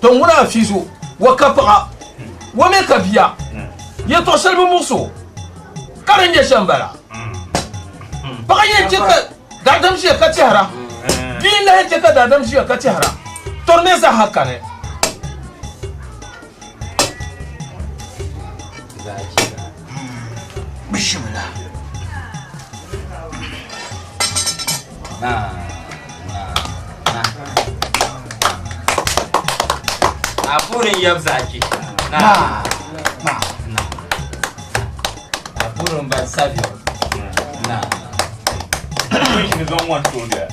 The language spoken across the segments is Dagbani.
To ŋuna Afizu, o ka paɣa, o mi ka bia. Yɛtɔɣ shɛli bi muɣis o, ka di nyɛ shɛm m-bala. Paɣa yɛn chɛ ka daadam ʒiya ka tɛhira, bia n-lahi chɛ ka daadam ʒiya ka tɛhira, to di mi zaaha kani. Bismillah. Na, na, na. A puuni yab zaki. Na, na, na. A puuni n ba sabio. Na.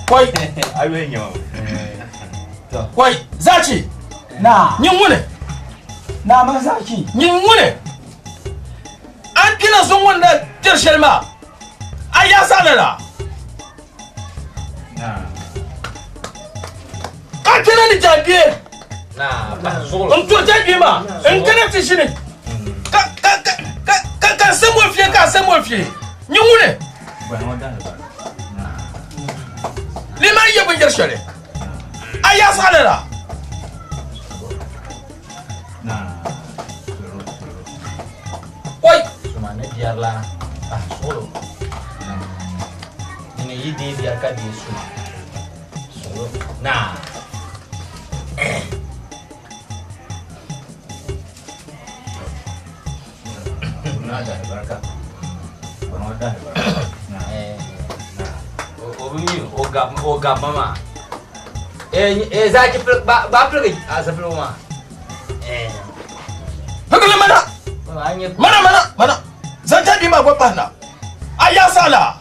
Koi. Koi, Zachi. Na. Nyin ŋuni. Na man Zachi. Nyin ŋuni. A ni kpina so ŋun na kpɛri shɛli maa, a yaa saɣila la? Ka kpɛna ni jaangbee n turi jaangbee maa n kana ti ʒini ka n sɛm o fie ka a sɛm o fie nyin ŋuni lee maa yɛ binyɛri shɛli a yaa saɣila la? Oi! Suma ni biɛri la pahi suɣulo. Dini yi deei biɛri ka deei suma. Suɣulo naa. O bi mi o gabba maa. Eh, zaki ba piligi a zipiligu maa. Higli mana mana mana mana zaŋ chaŋ bia maa gba pahi na a yaa saɣila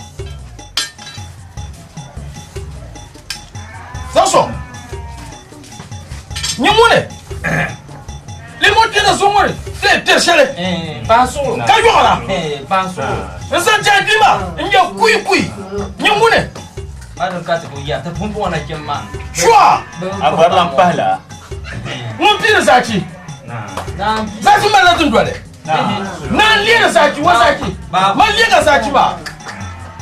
zaŋ sɔŋ nyin ŋuni lemo kpɛna so ŋuni kpɛri shɛli ka yɔɣira n zaŋ chaŋ bia maa n nyɛ kui kui nyin ŋuni Shua! A bɔrila n pahi la. Ŋun piiri zachi. Zachi malila dundoli. Naa n leeri zachi wa zachi. Man leega zachi maa.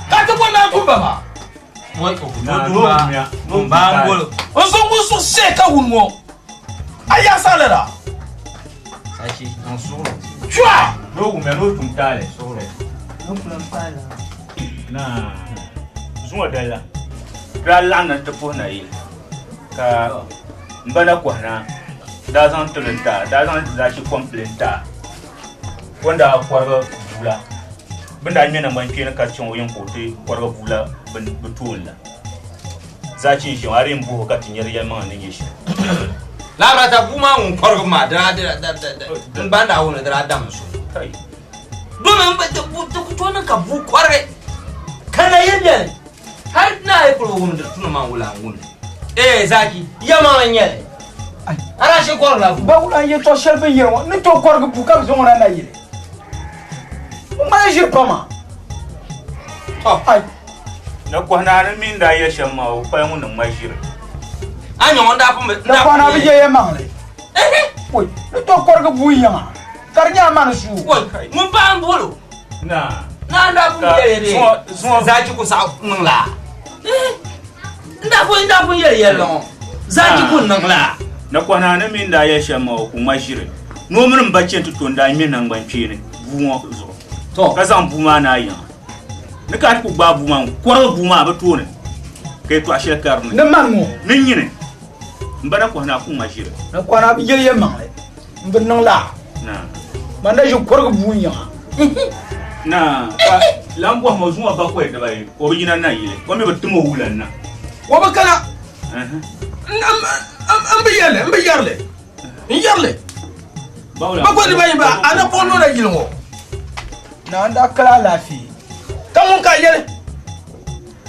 Ka ti bɔ naa tumba maa. N zaŋ ŋun suhu see ka wuni ŋɔ. A yaa saɣili la. Shua! N'o wumya n'o tum taali. Naa zuŋɔ dali la daa laɣimna nti puhi nayili ka m ba na kɔhi na daa zaŋ tibili n-ti a daa zaŋ zaachi kɔmpili n-ti a o ni daa kɔrigi bua la bɛ ni daa ŋme naŋgbankpeeni ka chaŋ o yiŋ ka o ti kɔrigi bua la bɛ tooni la zaachi n-ʒiya ŋɔ a di yɛn bɔhi o ka ti nyari yɛlimaŋli ni nyɛ shɛli. Laabirata bua maa ŋun kɔrigi maa n ba ni daa wum li di daa dam n suhu. Domin bɛ ti ku tooi niŋ ka bua kɔrigi ka na yi beni hali ti naai kuli wumdi tuni maa wula n-wum li. Ee Zaki, yɛlimaŋli n-nyɛ li. A daa shee kɔrigila bua. Ba wula n-yɛtɔɣ shɛli bɛ ni yɛri ŋɔ ni tooi kɔrigi bua ka bɛ zaŋ o na nayili? O ŋmani ʒiri pam a. Tɔ! Ai! Nakɔhi naa ni mi ni daa yɛli shɛm maa, o pala ŋun ni ŋma ʒiri. A nya ŋɔ n daa pun bi. Nakɔhi naa bi yɛ yɛlimaŋli. Oi! Ni tooi kɔrigi bua yiŋa. Ka di nyɛ a ma ni su. Oi, ŋun paɣa m-bol o. Naa. Naa n-daa pun yɛli ni Zaachi ku saɣi niŋ laa. N daa pun n daa pun yɛli yɛlli ŋɔ. Zaachi ku niŋ laa. Nakɔhi naa ni mi ni daa yɛli shɛm maa o ku ŋma ʒiri. Ni o mini m ba chani ti to n-daa ŋme naŋgbankpeeni bua ŋɔ zuɣu. Tɔ. Ka zaŋ bua maa na yiŋa. Ni ka a ti ku gbaai bua maa n-kɔrigi bua maa bɛ tooni ka yɛtɔɣ shɛli ka di ni. Ni mani ŋɔ. Ni nyini m ba Nakɔhi naa ku ŋma ʒiri. Nakɔhi naa bi yɛli yɛlimaŋli. N bi niŋ laa. Man na ʒi kɔrigi bua yiŋa. Naa, ka lan bɔhim o zuŋɔ bakɔi dibayi, o bi yina nayili, o mi bi tim o wulan na. O bi kana. N bi yɛli, n bi yɛri li. N yɛri li. Bakɔi dibayi ba, a na kpuɣi noo na yili ŋɔ. Naa n daa kali alaafee. Ka ŋun ka a yɛli,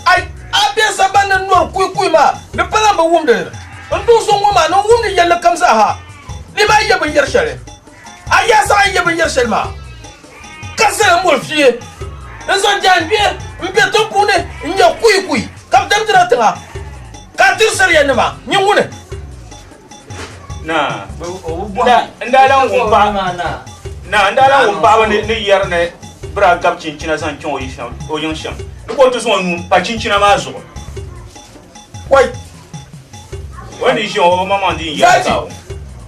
Ai, a be samban ni nɔri kuikui maa, di pala m bi wumdi li. N duŋ so ŋɔ maa ni n wumdi yɛlli kam zaaha. Di maa yɛ binyɛr shɛli. A yaa saɣi n yɛ binyɛr shɛli maa, ka zali moli fie n-zaŋ jaangbee m-be tiŋ puuni n-nyɛ kuikui ka bɛ damdira tiŋa, ka a diri sariyanima. Nyin ŋuni? Naa, n daa lan wum paɣa naa, n daa lan wum paɣaba ni yɛri ni bɛ daa gabi chinchina zaŋ chaŋ o yiŋ shɛm ni ka o ti zaŋ o nuu m-pa chinchina maa zuɣu. Wai! O ni ʒi o maŋmaŋ din yɛli ka o.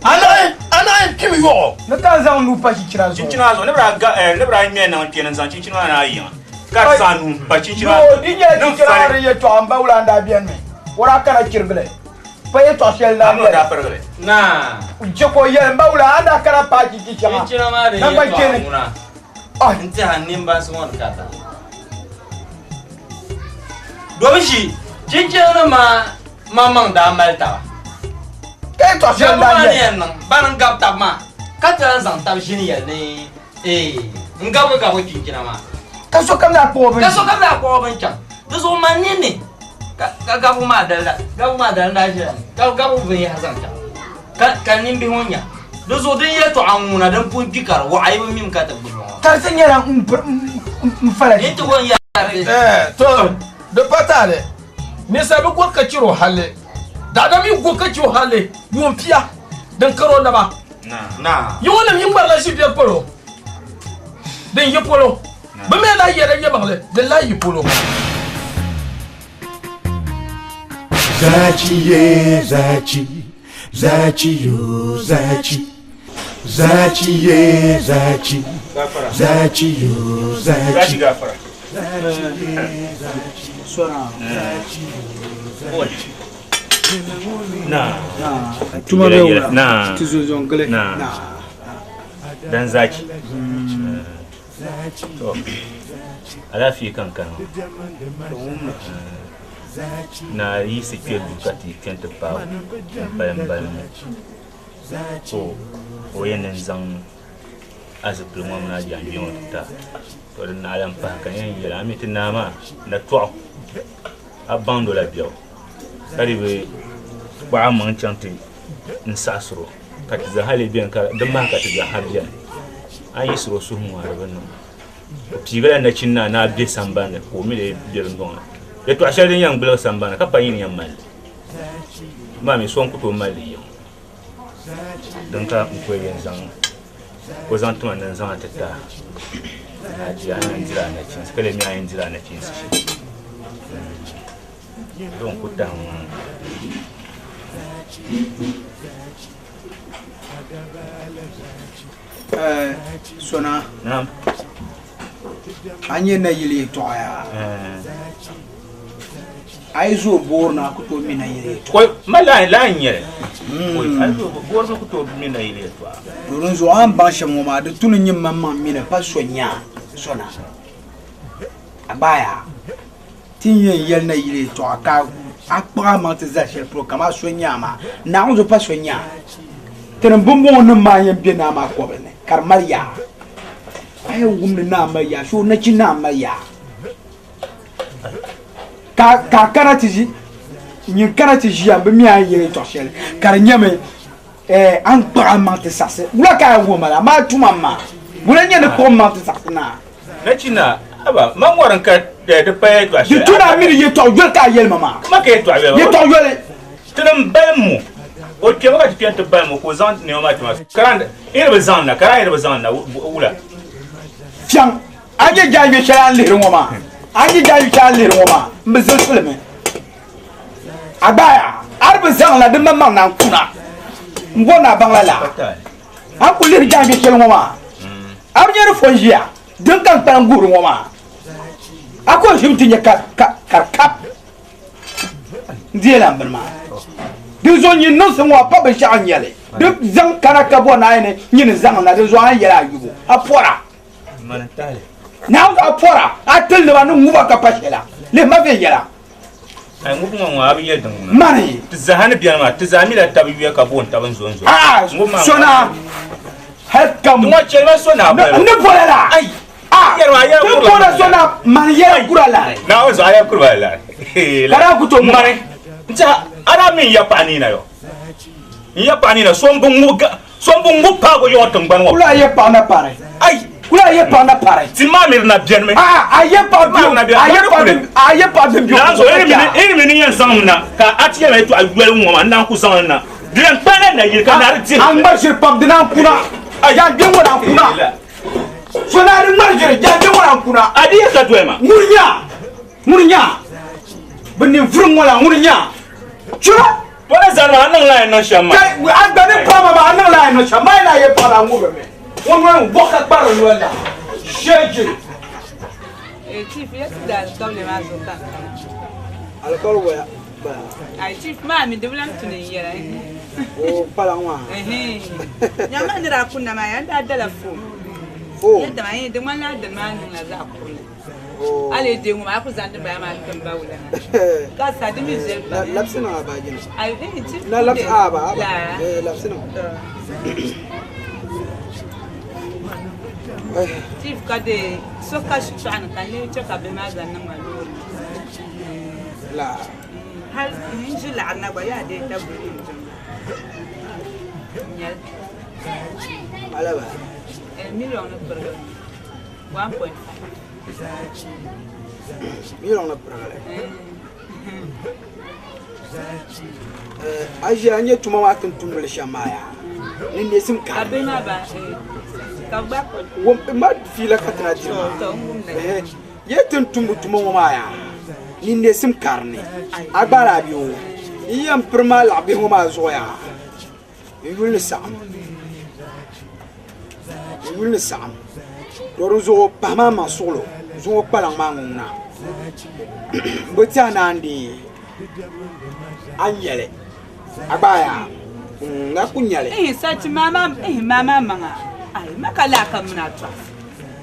A naɣi kpimi yɔɣɔ. Ni ka n zaŋ nuu pa chinchina zuɣu. Chinchina zuɣu ni bi daa ga eh, ni bi daa ŋmɛ niŋ kpɛni n zaŋ chinchina maa na yiŋa ka di zaŋ nuu pa chinchina maa Yoo, di nyɛla ni n chinchina maa fali din yɛtɔɣa m ba wula n daa beni mi. O daa kana chirigili. Pa yɛtɔɣ shɛli n daa Amina o beni. daa pirigili. Naa. N-chɛ ka o yɛli m ba wula a ni daa kana paai chinchi shɛŋa. Chinchina maa din Nangban yɛtɔɣa kpeeni. ŋuna. Ai. N tɛha n nimbansi ŋɔ ni ka ta. Domi shi chinchina nim maa maŋmaŋ daa mali taba. Ka yɛtɔɣ shɛli Jɛmbu daa maa ni yɛli. yɛn niŋ bani n-gabi taba maa, ka ti lan zaŋ tab ʒini yɛli ni ee n gabigi gabigu chinchina maa. Ka sokam daa kpuɣi o bini. Ka sokam daa kpuɣi o bini chaŋ. Di zuɣu man ninni ka ka gabigu maa dali da gabigu maa dali n-daa ʒiya ni ka gabigu binyɛra zaŋ chaŋ ka ka nimbihi ŋɔ nya. Di zuɣu din yɛtɔɣa ŋuna din pun kpi ka di waɣa yi bi mim ka ti gbubi ŋɔ. Ka di ti nyɛla n fala Ni ti ko n yɛri. Eh, to di pa taali. Ninsal bi guri ka chɛr o halli. Daadam yi guri ka chɛ o halli yuun pia, din kar o naba. Yi ŋɔ nim yi ŋmarila ʒi biɛri polo, din yi polo. Bɛ mi lahi yɛla yɛlimaŋli, din lahi yi polo. Zachi ye zachi, zachi yo zachi, zachi ye zachi, zachi yo Zachi zachi. gafara. Sona. Na. Tuma bɛ wula. Na. Ti zunzun gili. Na. Dan zachi. To. Alaafee ka n kana ŋɔ. Naa yiɣisi kpe duu ka ti kpe nti paai o m-balim balim ka o yɛn ni n-zaŋ a zipiligu ŋɔ mini a jaangbee ŋɔ ti ti a. To di naɣila m-pahi ka n yɛn yɛli a mi ti naa maa natɔɣu a baŋdi o la biɛɣu ka di bi kpuɣi a maŋ chaŋ ti n saɣisiri o ka ti zaa lee beni ka di mahi ka ti zaa beni a ni yiɣisiri o suhu ŋɔ a di bi niŋ. O piigila nachin naa ni a be sambani ni ka o mi lee be dundɔŋ ni. Yɛtɔɣ shɛli din yɛn gbuligi sambani ni ka pa nyini yɛn mali li maa mi so n-ku tooi mali li yiŋ. Din ka n kuli yɛn zaŋ o zaŋ ti ma ni n zaŋ a ti ti a ni a di a ni yɛn diri a nachiinsi ka lee mi a yɛn diri a nachiinsi shɛm. Di n ku tahi ŋɔ. Sona Naam. A nyɛ nayili yɛltɔɣa yaa? A yi zooi boori ni a ku tooi mi nayili yɛltɔɣa. Koi, ma laa laa n nyɛli. Koi, a yi zooi boori ni ku tooi mi nayili yɛltɔɣa. To din zuɣu a ni baŋ shɛm ŋɔ maa di tu ni nyini maŋmaŋ mi ni pa so nya sona. A gbaai yaa? Ti ni yɛn yɛli nayili yɛltɔɣa ka a kpuɣi a maŋ ti zali shɛli polo kamani so nya a maa, Naawuni zuɣu pa so nya a. Tinim bumbɔŋɔnim maa yɛn be naa maa kɔbili ni ka di mali yaa. A yɛn wum ni naa mali yaa, shee o nachin naa mali yaa. Ka ka a kana ti ʒi, nyin kana ti ʒiya m bi mi a ni yɛli yɛltɔɣ shɛli ka di nyɛmi eh, a ni kpuɣi a maŋ ti saɣisi. Wula ka a yɛn wuhi ma la? Amaa tuma m-maa. Wula n-nyɛ ni kpuɣi m maŋ ti saɣisi naa? Nachin naa, haba, man ŋɔri n-ka di pa yɛltɔɣ Di shɛli. tu ni a mini yɛltɔɣ yoli ka a yɛli ma maa. Ma ka yɛltɔɣ yoli. Yɛltɔɣ yoli. Tinim balim mo, o kpɛmi ka ti kpɛm ti balim o ka o zaŋ nɛma maa ti ma. Ka a yi bi zaŋ na, ka a yi bi zaŋ na wula? Fiɛŋ, a nyɛ jaangbɛ shɛli a ni lihiri ŋɔ maa? A nyɛ jaangbɛ shɛli a ni lihiri ŋɔ maa? M bi zilisi li mi. A gbaaya, a di bi zaŋ na di maŋmaŋ naan kuna. M bɔri ni a baŋ lala. A ni kul lihiri jaangbɛ shɛli ŋɔ maa, a bi nya di fo n-ʒiya din ka n kpalim guhiri ŋɔ maa. A ko ʒimi ti nya ka di kab. N deela n bini maa. Dinzuɣu nyin niŋsi ŋɔ a pa binshɛɣu n-nyɛ li. Di zaŋ kana ka bɔ naai ni nyini zaŋ na, dinzuɣu a ni yɛli a yubu, a pɔra. Naawuni a pɔra, a tilindi ba ni ŋuba ka pa shɛla. Lihi ma viɛnyɛla. Ai ŋubu ŋɔ ŋɔ a bi yɛli din ŋuna. Mani. Ti zaa ni beni maa, ti zaa mila tab yuya ka booni tab n zo n zo. Aa, sona hali kam. Ti ŋɔ chɛli ma so naa boli. N ni boli la. Ai. A ti booni so na mani yɛla kura lari. Naawuni zuɣu a yɛli kuri ba lari. Ka daa ku to mani. N tiɛha a daa mi n ya paɣa niina yɔ. N ya paɣa niina so n bi ŋub so n bi ŋub paagi o yɔŋɔ tiŋgbani ŋɔ. Kula a yɛ paɣa na pari. Ai. Kula a yɛ paɣa na pari. Ti maa mi di na beni mi. A a yɛ paɣa Ti maa di na a beni. yɛ paɣa din a yɛ paɣa din bɛ o Naawuni zuɣu i ni mi ni yɛn zaŋ mi na ka a ti yɛli ma yɛltɔɣa yoli ŋɔ maa n naan ku zaŋ li na. Di yɛn kpalila nayili ka naa di diri. A ŋmari ʒiri pam di naan kuna. Yaa n kpe ŋɔ naan kuna. So naa di ŋmari ʒiri yaa n kpe ŋɔ naan kuna. A di yɛ ka doli ma. Ŋuni nya ŋuni nya bɛ nin vurim ŋɔ la ŋuni nya chura. To ni zani maa, a niŋla a ni niŋ shɛm maa. Kai, a gba ni paai ma maa, a niŋla a ni niŋ shɛm maa. Yi na yɛn paɣila a ŋubirimi. Ŋun noli n-gɔɣi ka kparili noli la, ʒeeje. Eh, Chief, ya ti da alikawli maa zuɣu ka n kana. Alikawli waya bala. Ai, Chief, maa mi di bi lan tu ni n yɛla. O kpalaŋ maa. Ehe. Nyama ni daa kunna maa, ya n daa dala foon. Foon? Ya dama, eh, di ŋmanila a dini maa niŋla zaɣ kurili. Oh. A lee deei ŋɔ maa, a ku zaŋ di baya maa tim ba wula na. Ka sa di mi viɛli pam. Labisi niŋ a baaji ni. Ai, eh, Chief, Na labisi a ba, a ba. La. Eh, labisi niŋ. To. Chief, ka de so ka shitɔɣu ni ka n lee chɛ ka bihi maa zaŋ niŋ ma loori. La. Hal n ʒi laɣiri na gba yaa dee tabili niŋ jiŋli. N nyɛli. Alaba. Eh, million ni pirigili. 1.5. Million ni pirigili. Eh, a ʒiya a nyɛ tuma maa ti ni tumdili shɛm maa yaa ni neesim Ka kari. bihi maa ba, eh, ka bɛ gba kuli. Wum, ma fiila ka ti na diri maa. To, to, n wumda. Eh, ye ti ni tumdi tuma ŋɔ maa yaa ni neesim kari ni. A gba daa be o. N yɛn piri ma laɣ bihi ŋɔ maa zuɣu yaa n yuli ni saɣim. N yuli ni saɣim. To di zuɣu pahi maa maŋ suɣulo zuŋɔ kpalaŋ maa ŋɔ ŋuna. M bi tiɛhi naan deei a ni nyɛli. A gba yaa n na ku nyɛli. Ihi sachi maa maa ihi maa maa maŋa. Ai ma ka laa ka mini a tɔɣisi.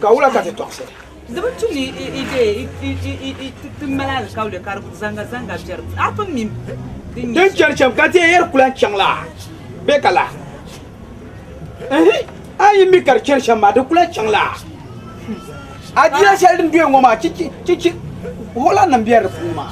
Ka wula ka ti tɔɣisi? Di bi tu ni i deei i ti mali alikauli ka di zanga zanga biɛri. A pun mi din nyɛ Din chani shɛm ka ti yɛn yɛri kula n-chaŋ la bee ka la? Ihi, a yi mi ka di chani shɛm maa, di kula chaŋ la. Adiila shɛli din doya ŋɔ maa, chichi, chichi, Holland nim bɛ di puuni maa.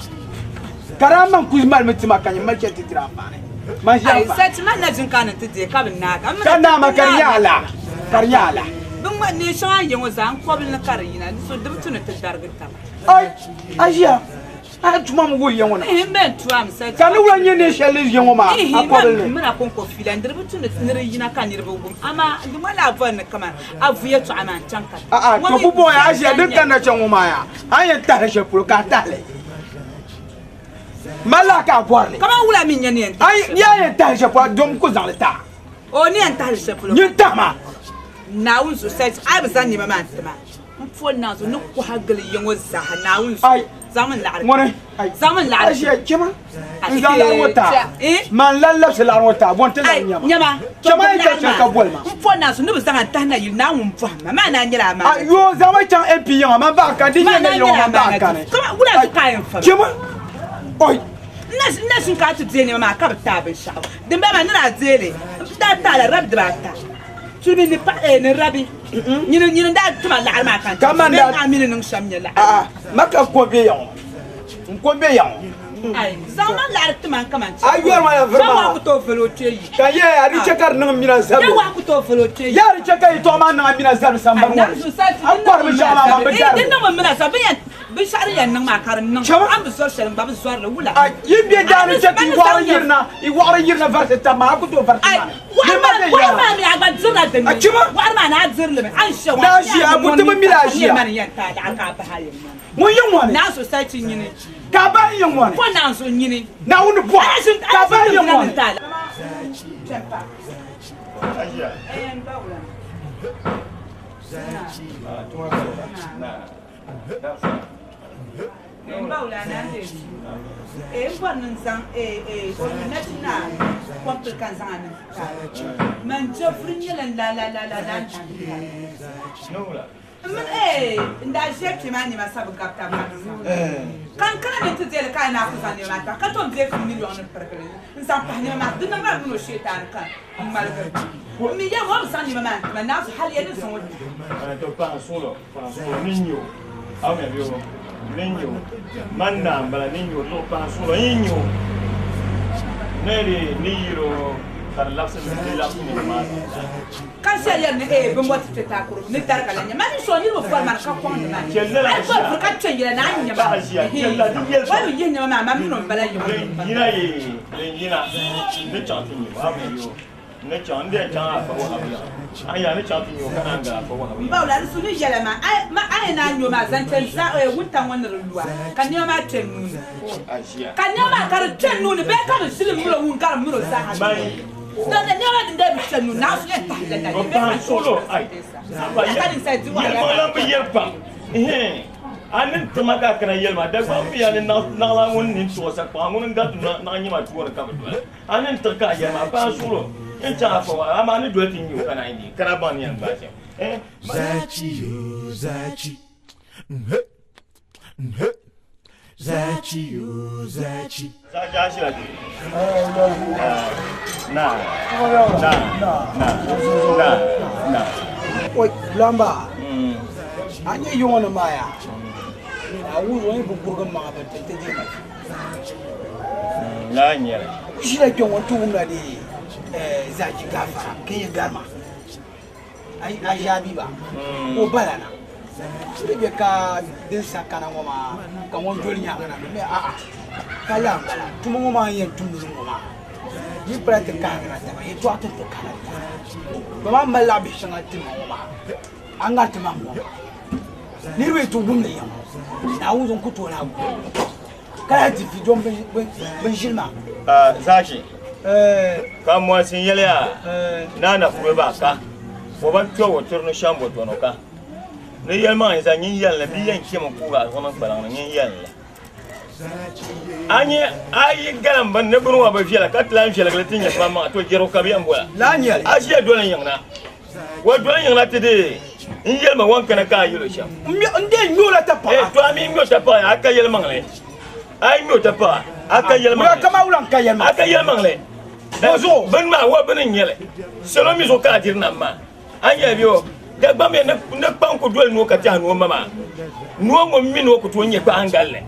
Ka daa man kuli malimi ti ma ka nyɛ mali chani ti diri anfaani. Man ʒi Ai, anfaani. sachi man na jin ka ni ti deei ka bi naagi. A mi Ka na naai ma ti ka di naai nyɛ a la, ka di nyɛ a la. Bin ŋma neen shɛŋa a ni yɛ ŋɔ zaa n kɔbili ni ka di yina, di so di bi tu ni ti darigi taba. Ai, a ʒiya, a tuma mi wuhi ya ŋɔ na. Ihi, m bɛn tu a mi sachi. Ka ni wula nyɛ neen shɛli ni yɛ ŋɔ maa, Ihi, a kɔbili ni. m mina kɔŋko fiila n di di bi tu ni di yina ka niriba wum, amaa di ŋmanila a bɔri ni kaman a vu yɛtɔɣa maa n-chaŋ ka A'a, to bu bɔŋɔ ya, a ʒiya din kanna chaŋ ŋɔ maa ya, a ni yɛn tahili shɛli polo ka a tahili. Mali laa ka a bɔri li. Kaman wula mi n-nyɛ ni yɛn tahili shɛli Ayi, a yɛn tahili shɛli polo, dom ku zaŋ li tahi. O ni yɛn tahili shɛli polo. Nyin tahi ma. Naawuni zuɣu sachi, a yi bi zaŋ nɛma maa n-ti ma, m po Naawuni zuɣu ni kɔha gili ya ŋɔ zaaha, Naawuni zuɣu, zaŋmi n laɣiri. Ŋuni, ayi. Zaŋmi n laɣiri. A ʒiya, chɛ ma. N zaŋ laɣiri ŋɔ taai. Eh? Ma n lan labisi laɣiri ŋɔ taai, bɔ n-ti laɣim nyama. Nyama, Chɛ ma yi chaŋ ka boli ma. M po Naawuni zuɣu ni bi zaŋ a n-tahi na yili, Naawuni bɔhim ma, maa naa nyɛla amaana. A yoo, zaŋmi chaŋ MP yiŋa, man baɣa kani, di nyɛ na yiŋa, man baɣa kani. Kama, wula zuɣu ka a yɛn fa ma? Chɛ ma, oi. N na ʒini ka a ti deei nɛma maa ka bi taai binshɛɣu. Dimbala maa, ni daa deei li, n daa taai la rabi dibaata. Tulimi ni paɣa, eh, ni rabi. Nyini, nyini n-daa ti ma laɣiri maa ka n Ka man bee daa a mi ni niŋ shɛm nyɛ laɣiri. A'a, ma ka n ko be ya ŋɔ. N ko be ya ŋɔ. Ai, zaŋ ma laɣiri ti ma n kaman A yɔri ma la vuri maa. Kpe waa ku tooi vali o kpe yi. Ka yɛ a di chɛ ka di niŋ m mina zabili. Kpe waa ku tooi vali o kpe yi. Yɛ a di chɛ ka yɛtɔɣa maa niŋ a mina zabili sambani ŋɔ ni. A ni kɔri binshɛɣu maa man bi dari Di niŋ m mina zabili. Bɛ yɛn binshɛɣu din yɛn niŋ maa ka di niŋ. Chama. A ni bi zɔri shɛli n gba bi zɔri li wula. A yi be daa ni chɛ ka yi wɔɣiri yirina, yi wɔɣiri yirina variti tab maa, a ku tooi variti maa ni. Waɣiri maa mi a gba dirila dinni. A chima. Waɣiri maa ni a diri li mi. A ni shɛ Ni a ʒiya, a ku ti bi mi li a ʒiya. Mani yɛn taai laɣiri ka a bahi a yɛn ŋmani. Ŋun yi ŋɔni. Naa society nyini. Ka a bahi yi ŋɔni. Ko naa zuɣu nyini. Naawuni bɔha. Ka a bahi yi ŋɔni. N daa ʒiya kpɛ maa nɛma sa bi gabi tabi maa ka n kana ni n ti deeli ka a naa ku zaŋ nɛma maa tahi ka tom deei fi miliɔn ni pirigili n zaŋ pahi nɛma maa di niŋ maa mini o sheetaani ka n ŋmaligi n mi yɛli o bi zaŋ nɛma maa n ti ma naa zuɣu hali ya ni zaŋ o To paɣa suɣulo, paɣa suɣulo ni nyɛ o, a mi bɛ o ni nyɛ o, man naa n bala ni nyɛ o zuɣu paɣa suɣulo yi nyɛ o, ni di ni yiri o ka di labisi di labisi ni maa. Ka ʒiya yɛri ni ee bɛ mɔti kpe takoro ni dariga la nya ma ni so niriba bɔri ma ni ka kɔŋ ni ma ni a yi bɔri vuri ka kpe yɛla ni a nya ma o yi bi yihi nɛma maa ma mini o m-bala yiŋ o Lin yina yee, lin yina ni chaŋ ti nyɛ o, a mi yo. N ni chaŋ, n di yɛn chaŋ Afa Wahabu yaɣa. A ni yɛli a ni chaŋ ti nya o ka naan gari Afa Wahabu yaɣa. Baula, di su ni yɛla maa, a ma a yɛn naan nya o maa zaŋ chani za wuntaŋ ŋɔ ni di lu a, ka nɛma maa kpe n nuu ni. Ka nɛma maa ka di kpe n nuu ni bee ka bɛ ʒili m miri o ŋun gari m miri o zaa ha ni. Dɔnda nɛma din dee bi kpe n nuu ni, Naawuni yɛn tahi la na bee ka n tooi ʒili ka ninsal di wahala Yɛlimaŋli lan bi yɛli pam. A ni ti ma ka a kana yɛli ma, Dagbaŋ biya ni naɣilaa ŋun nini tuɣi sakpaɣa ŋuni n-gariti naɣ nyɛma tooni ka bi doli. A ni n-tiɣi ka a yɛli ma, A paai suɣilo, n chaŋ a fa amaa a ni doli ti nya o ka naan yi kana baŋ ni yɛn gbaai shɛm. Eh! Zachi yo zachi, nhe nhe, zachi yo zachi. Zachi a ʒila kpe. Na na na na na. Oi, lamba, a nyɛ yiŋɔ ni maa yaa, a wuhi o ni bi gurigi maŋa bi ti ti ma. Laa n nyɛli. Ku ʒila kpɛ ŋɔ n-ti wumla di zachi gafara ka yi garima a ʒaabi ba ka o bala na di bɛ ka din sa kana ŋɔ maa ka ŋɔ doli nyaaŋa na mi a'a ka laa m-bala tuma ŋɔ maa n yɛn tumdi li ŋɔ maa yi pala ti kahigina taba yɛltɔɣa ti ti kana taba bɛ maa mali laɣ bihi shɛŋa ti ma ŋɔ maa a ŋariti ma ŋɔ maa niriba yi ti wumdi ya ŋɔ Naawuni zuŋ ku tooi lahi wum ka lahi di vi dom bin ʒili maa. Zachi, ka mɔnsi yɛliya ni a na kuri ba ka o ba kpe o tiri ni shɛm bo tɔno ka ni yɛlimaŋli zaa nyin yɛli ni bia yɛn chemi kuugi a zuɣu mini kpalaŋ ni nyin yɛli li. A nya a yi galim bini ni bini ŋɔ bi viɛla ka ti lan viɛligi li ti nya kpaŋmaŋa to jɛrigu ka bɛ yɛn bola. A ʒiya doli n yiŋ na. Wa doli yiŋ na ti di n yɛli ma wan kana ka a yɛl o shɛm. N dee ŋme o la tapaɣa. To a mi ŋme o tapaɣa a ka yɛlimaŋli. A yi ŋme o tapaɣa a ka yɛlimaŋli. Wula kama wula n ka yɛlimaŋli. A ka yɛlimaŋli. Bɔzuɣu. Bini maa wa bini n nyɛli. Salo mi zuɣu ka a diri nam maa. A nyɛla bɛ o Dagbamb ya ni kpaŋ ku doli noo ka tɛha noo ma maa. Noo ŋun mi noo ku tooi nyɛ kpahangalli.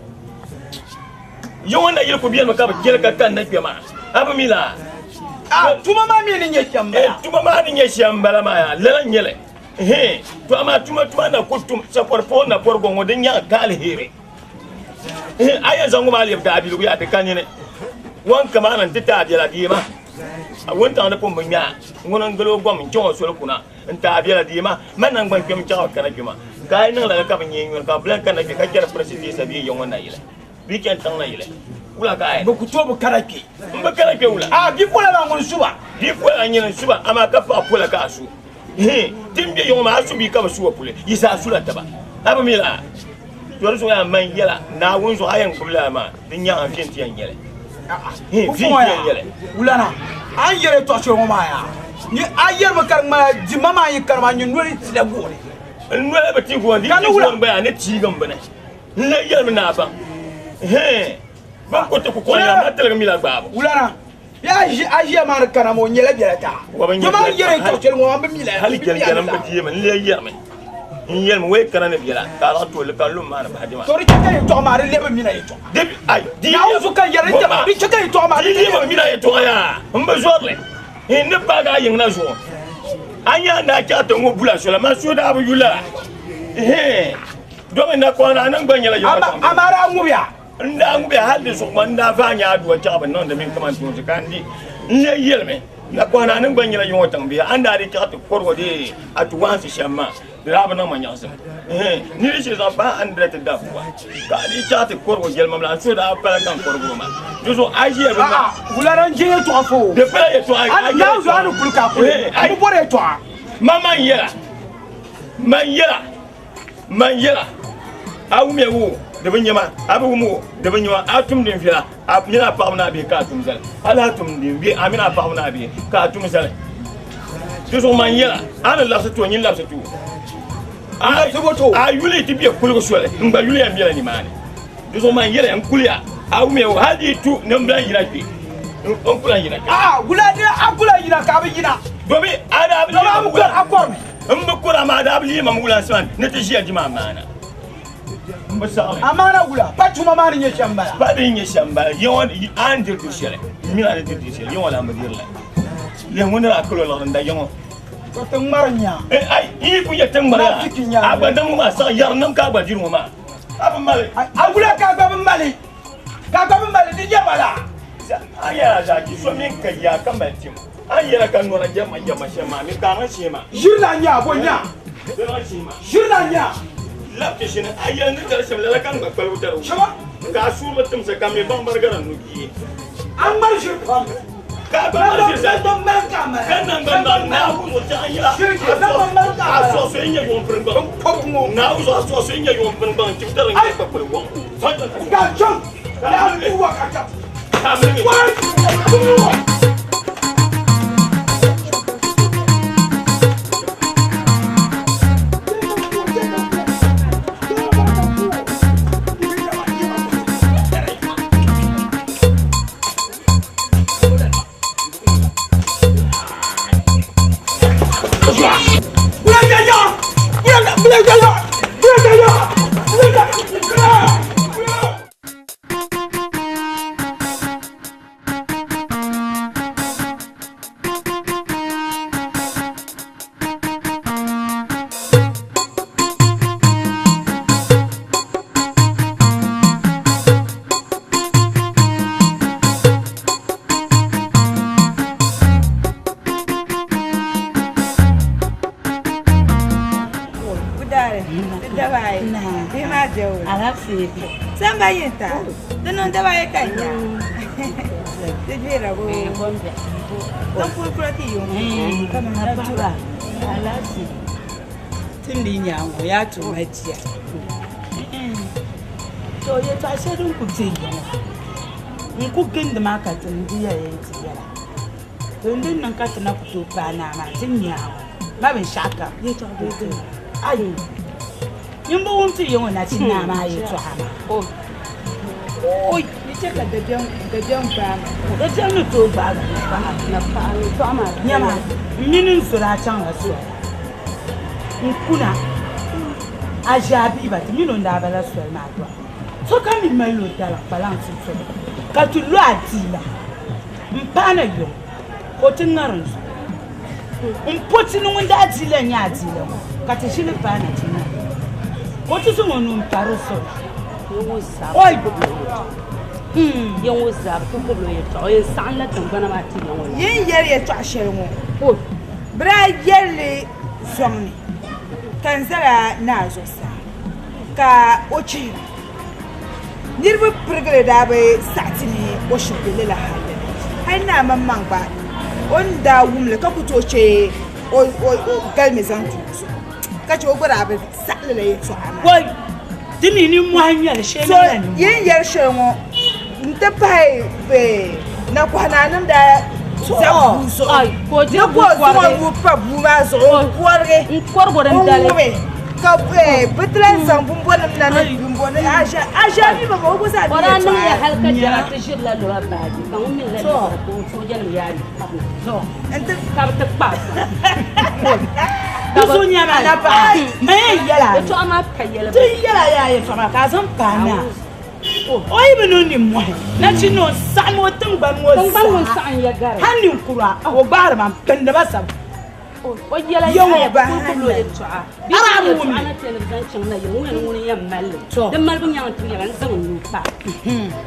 Yi ŋɔ nayili ku benimi ka bɛ cheli ka kanna kpe maa. A bi mi laa? A tuma maa mi ni nyɛ shɛm m-bala. Eh, tuma maa ni nyɛ shɛm m-bala maa yaa, lala n-nyɛ li. Hee, to amaa tuma tuma na ku tum sakɔri puɣi napɔri gɔŋ ŋɔ din nyaŋ ka aliheri. Hee, a yɛn zaŋ ŋɔ maa lebi daabiligu yaa di ka nini. Wan kama na nti ti a biɛla deema. A wuntaŋ ni pun bi ŋme a, ŋuni n-gili o gom n-chaŋ o soli kuna n-ti a biɛla deema. Man naŋgban kpɛm n-chaŋ o kana kpe maa. Ka a yi niŋ lala ka bi nya nyuli ka bi lan kanna kpe ka chɛri pirisi teesa bee ya ŋɔ nayili. Bɛ chani tiŋ na yili. Wula ka a yɛli? Bɛ ku tooi bi kana kpe. M bi kana kpe wula? A bipola maa ŋuni su ba? Bipola n-nyɛ n su ba, amaa ka paɣa pola ka a su. Hii, ti ni be yiŋɔ maa, a su bia ka bi su o puli, yi zaa sula taba. A bi mi laa? To di zuɣu yaa man yɛla, Naawuni zuɣu a yɛn gbubi lala maa, di nyaŋ a vi nti yɛn nyɛli. Hii, vi nti yɛn nyɛli. Wulana, a ni yɛli yɛtɔɣ shɛli ŋɔ maa yaa, ni a yɛrimi ka di ŋmanila dimma maa yi kani maa, nyin noli tila gooni. N noli bi ti gooni, di yi ti gooni gba yaa, ni tiigi m bini. N lee yɛlimi ni a baŋ, hɛɛn, bɛ ni ku ti ku kɔŋ ya, amaa tiligi mi la gbaabu. Wulana, bee a ʒi a ʒiya maa ni kana maa, o nyɛla biɛla taa. Wa bi nyɛ Dama a biɛla yɛri taa. yɛtɔɣ shɛli ŋɔ, a bi mi la, Hali jɛlijɛli m-bi deei mi, n lee yɛrimi, n yɛlimi, wei kana ni biɛla, ka a lahi tooi li ka n lu m maani bahi dima. To di chɛ ka yɛtɔɣa maa di lebi mina yɛtɔɣa. Di ai, di yi Naawuni zuɣu ka n yɛri, di chɛ ka yɛtɔɣa maa di di lebi mina yɛtɔɣa yaa, m bi zɔri li. N ni paagi a yiŋ na zuɣu, a nya a ni daa chaɣ ti ŋɔ bula sola, man suhu daa bi yu lala. Hɛɛn! Domi nakɔha ni a niŋ gba nyɛla Yawɛ Ama, baŋ. amaa daa ŋubiya. N daa ŋubiya hal di zuɣu gba n daa vaai nya aduwa chaɣ bi niŋdi mini kaman toonsi ka n di. N lee yɛlimi, Nakɔha ni a niŋ gba nyɛla Yawɛ tiŋbihi, a ni daa di chaɣ ti kɔrig o dee a ti waɣinsi shɛm maa, di daa bi niŋ ma nyaɣisim. Ɛhɛn, nir yi shiri zaŋ paai a ni dira ti da bua, ka a dii chaɣ ti kɔrig o jɛlimam la, n suhu daa pala ka n kɔrig o maa. Di zuɣu a ʒiya bi A'a, wula na n-je yɛtɔɣa fo? Di pala yɛtɔɣa, A Naawuni zuɣu a ni kuli ka a kuli, Ɛhɛn, m bi bɔri yɛtɔɣa. Man yɛla, man yɛla. Man yɛla, a wumya wo, di bi nyɛ ma, a bi wum wo, di bi nyɛ ma, a tum din viɛla, a mini a paɣaba ni a bihi ka a tum zali, a lahi tum din bɛ a mini a paɣaba ni a bihi ka a tum zali. Di zuɣu man yɛla, a ni labisi ti o, nyin labisi ti o. A yuli ti bɛ kuligi soli, n gba yuli yɛn bela nimaani. Di zuɣu man yɛla, n kuliya, a wumya wo, hal di yi tu ni m bi lan yina kpe, n ku lan yina kpe. A'a, wula ni a ku lan yina ka a bi yina? Domi a daa bi Domi a bi kɔri, a kɔrimi. M bi kɔri amaa daa bi lihi ma wula n-sani ni ti ʒiya di ma amaana. M bi saɣi li. Amaana wula? Pa tuma maa ni nyɛ shɛm m-bala. Pa din nyɛ shɛm m-bala. Ya ŋɔ a ni diri du shɛli, m mi a ni diri du shɛli, ya ŋɔ lan bi diri li. Lihi ŋɔ ni daa kal o liɣiri n-da ya ŋɔ. To ti ŋmari nya. Eh, ai, n yi ku nyɛ ti ŋmari Maa fiki nya. a gba dam ŋɔ maa saɣi yɛri nim ka a gba diri ŋɔ maa. A bi mali. A wula ka a gba bi mali? Ka a gba bi mali di nyɛ bala? A yɛla zaa chi so mini ka yaa ka mali tim. A ni yɛra ka nɔra jɛma jɛma shɛm maa, mi ka a niŋ shee maa. Ʒiri la n-nyɛ a, bo n-nyɛ a? Di niŋ shee maa. Ʒiri la n-nyɛ a. Labiti shini, a yɛli ni dari shɛm lala ka n gba kpaligu dari o. Shɛba. Ka a suurili timsa ka mi baŋ barigari n nubia. A ŋmari ʒiri pam. Ka a gba mali ʒiri zaa. Ka naŋgban baŋ Naawuni zuɣu chɛ a yɛla. A suɣuso n-nyɛ yuŋ pini gbaŋ. Naawuni zuɣu a suɣuso n-nyɛ yuŋ pini gbaŋ tibitali n-nyɛ kpakpali wɔŋ. Ka chaŋ. Ka chaŋ. Samba yinta, di niŋ dabayi ka nya. Di bera bo. Din kuli kula ti yuŋ. Tindi nyaango yaa tuuma jia. To yɛltɔɣa shɛli din ku be ya ŋɔ n ku gindi maa ka ti di ya yɛn ti yɛla. To n din niŋ ka ti na ku tooi paai naa maa ti nyaango ma binshɛɣu kam. Ayi n bi wum ti yiŋɔ nachin naa maa yɛltɔɣa maa. Oi! Ni chɛ ka dabiɛm gbaai ma. Dabiɛm ni tooi gbaai ma. Nyama n mini n zo daa chaŋla soli n kuna a ʒe a bihi ba ti mini o ni daa bala soli maa dɔɣi. Sokam mi mali o daliŋ kpalaŋ sunsuuni ka ti lo adiila m paana yuŋ ka o ti ŋarim zuɣu. N po ti ni ŋun daa di la nyɛ adiila ŋɔ ka ti ʒili paana ti ŋarim ka o ti zaŋ o nuu m-pa di zuɣu. Oi! Yin yɛli yɛltɔɣa shɛli ŋɔ, bɛ daa yɛli li zɔŋ ni ka n zala naa zuɣusaa ka o chihira. Niriba pirigili daa bi saɣi ti ni o shiri be lala halli ni. Hali naa maŋmaŋ gba o ni daa wum li ka ku tooi che o galimi zaŋ ti o zuɣu ka che o gba daa bi saɣi lala yɛltɔɣa maa. Oi! Di mi nimmohi n-nyɛ li, shee niŋla nimmohi. Yin yɛli shɛli ŋɔ nti pahi bɛ nakɔhinaanim daa zaŋ bua zuɣu ni ka o zaŋ o nuu pa bua maa zuɣu n-kɔrigi n-ŋubi ka bɛ ti lahi zaŋ bumbɔnim na ni bumbɔnim aʒiabiba o gba zaa mi yɛltɔɣa. Di so nyɛma ma yɛn yɛla ti yɛla yaa yɛltɔɣa maa ka a zaŋ paai naa o yi bi niŋ nimmohi nachin ni o saɣim o tiŋgbani ŋɔ zaa hali ninkura o gbaari ba m-pindi ba sabu yɛŋɔ a daa bi wum li.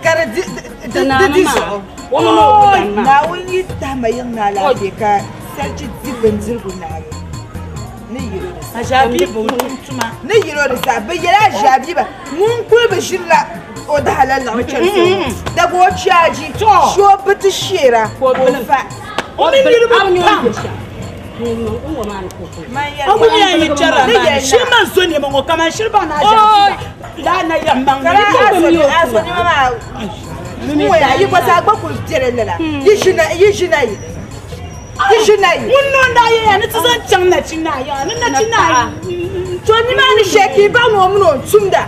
Ka di di zuɣu Naawuni yi tahi ma yiŋ ni alaafee ka salichi di bindirigu naagi ni yɛl o di saha. Ni yɛl o di saha. Bɛ yɛla Aʒiabiiba ŋun kuli bi ʒirila o dahala liɣiri chani so ŋɔ daga o chaaji shee o bi ti sheera ka o fa. O mini niriba pam. O gba mi yi chɛrila maa ni shee man so nɛma ŋɔ kaman shiri baŋ ni Aʒiabiiba laa na yɛm maŋ ni. Ka a so nɛma maa n-ŋɔya yi gba zaa gba kuli bela lala yi ʒi na yi yi ʒi na yi. Ŋun noo n-daa yɛya ni ti zaŋ chaŋ nachin naa yiŋa ni nachin naa. To nimaani shee ka yi baŋ ni o mini o tumda.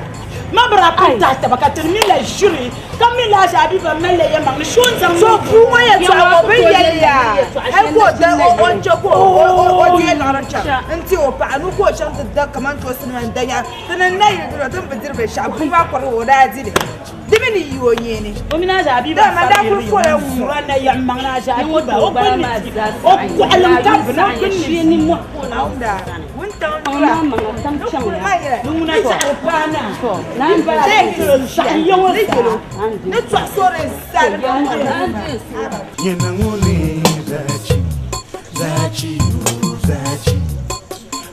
Ma bi daa pun tahi taba ka ti mi la ʒiri ka mi la Aʒiabiiba mali la yɛlimaŋli shee o ni zaŋ So bua ŋɔ yɛltɔɣa ŋɔ bɛ yɛli yaa hali ka o da o ni che ka o deei liɣiri chaŋ n-ti o paɣa ni ka o chaŋ ti da kamantoosi nima n-da nyaɣi ti ni na yili dino ti ni bi diri binshɛɣu bua maa kɔrigi o daa di li di mi ni yi o nyeeni. O mini Aʒiabiiba Dama daa kuli fola sabiri ŋ-ŋɔ. sura na yɛlimaŋli Aʒiabiiba o gbunni ti o kɔɣilim ka bini o gbunni ti. Naawunda wuntaŋ dura ni kuli ma yɛla Ni ŋuna zaɣiri paai naa. Ni bala zaɣi yiŋɔ zaa. Ni tɔɣisori zaa ni Nyina ŋuni zachi. Zachi o zachi,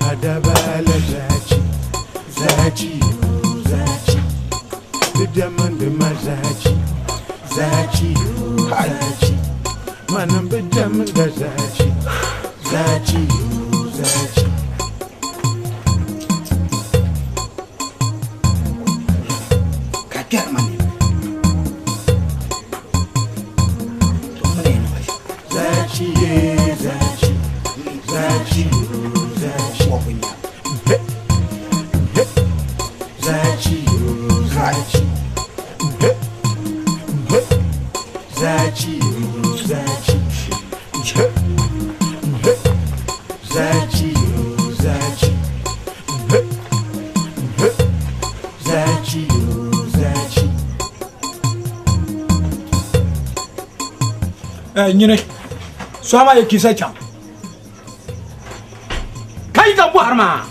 adabala zachi, zachi o zachi, bidamandi ma zachi, zachi o zachi, manam bidamanda zachi, zachi o zachi. Ka kpɛri ma nini. To mini yɛn niŋ shɛm. Zachi ye zachi, zachi o zachi. Wɔbu nya. Hey, hey. Zachi o zachi, hey, hey. Zachi o zachi, hey, hey. Zachi o zachi, hey, hey. Zachi o zachi. Nyini so maa ye kisa chaŋ ka yi ka bɔhiri maa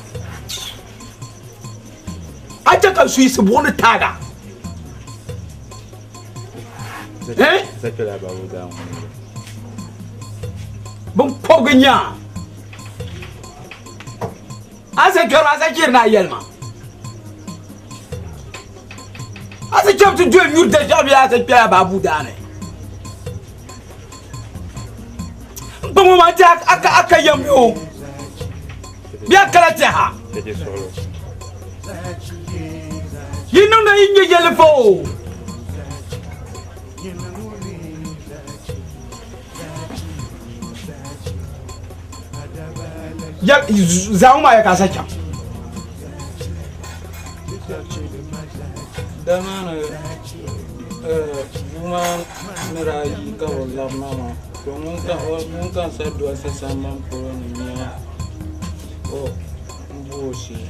a chɛ ka suyisi buɣu ni taaga. Eh? Binkɔbigu nya a sa kpɛri a sa chɛri ni a yɛli ma a sa chɛbi ti doli nyuri daʒiɛɣu bee a sa kpɛla baabu daani n kpaŋ maa ti a ka yɛm yo bee a kala tɛha yi niŋda yi nyɛ yɛli fa o zaŋ maa ya ka a sa chaŋ Dama ni bua maa ni daa yi ka bi labina maa to ŋun ka n sa dolisi sambani polo ni nya o bo o shee.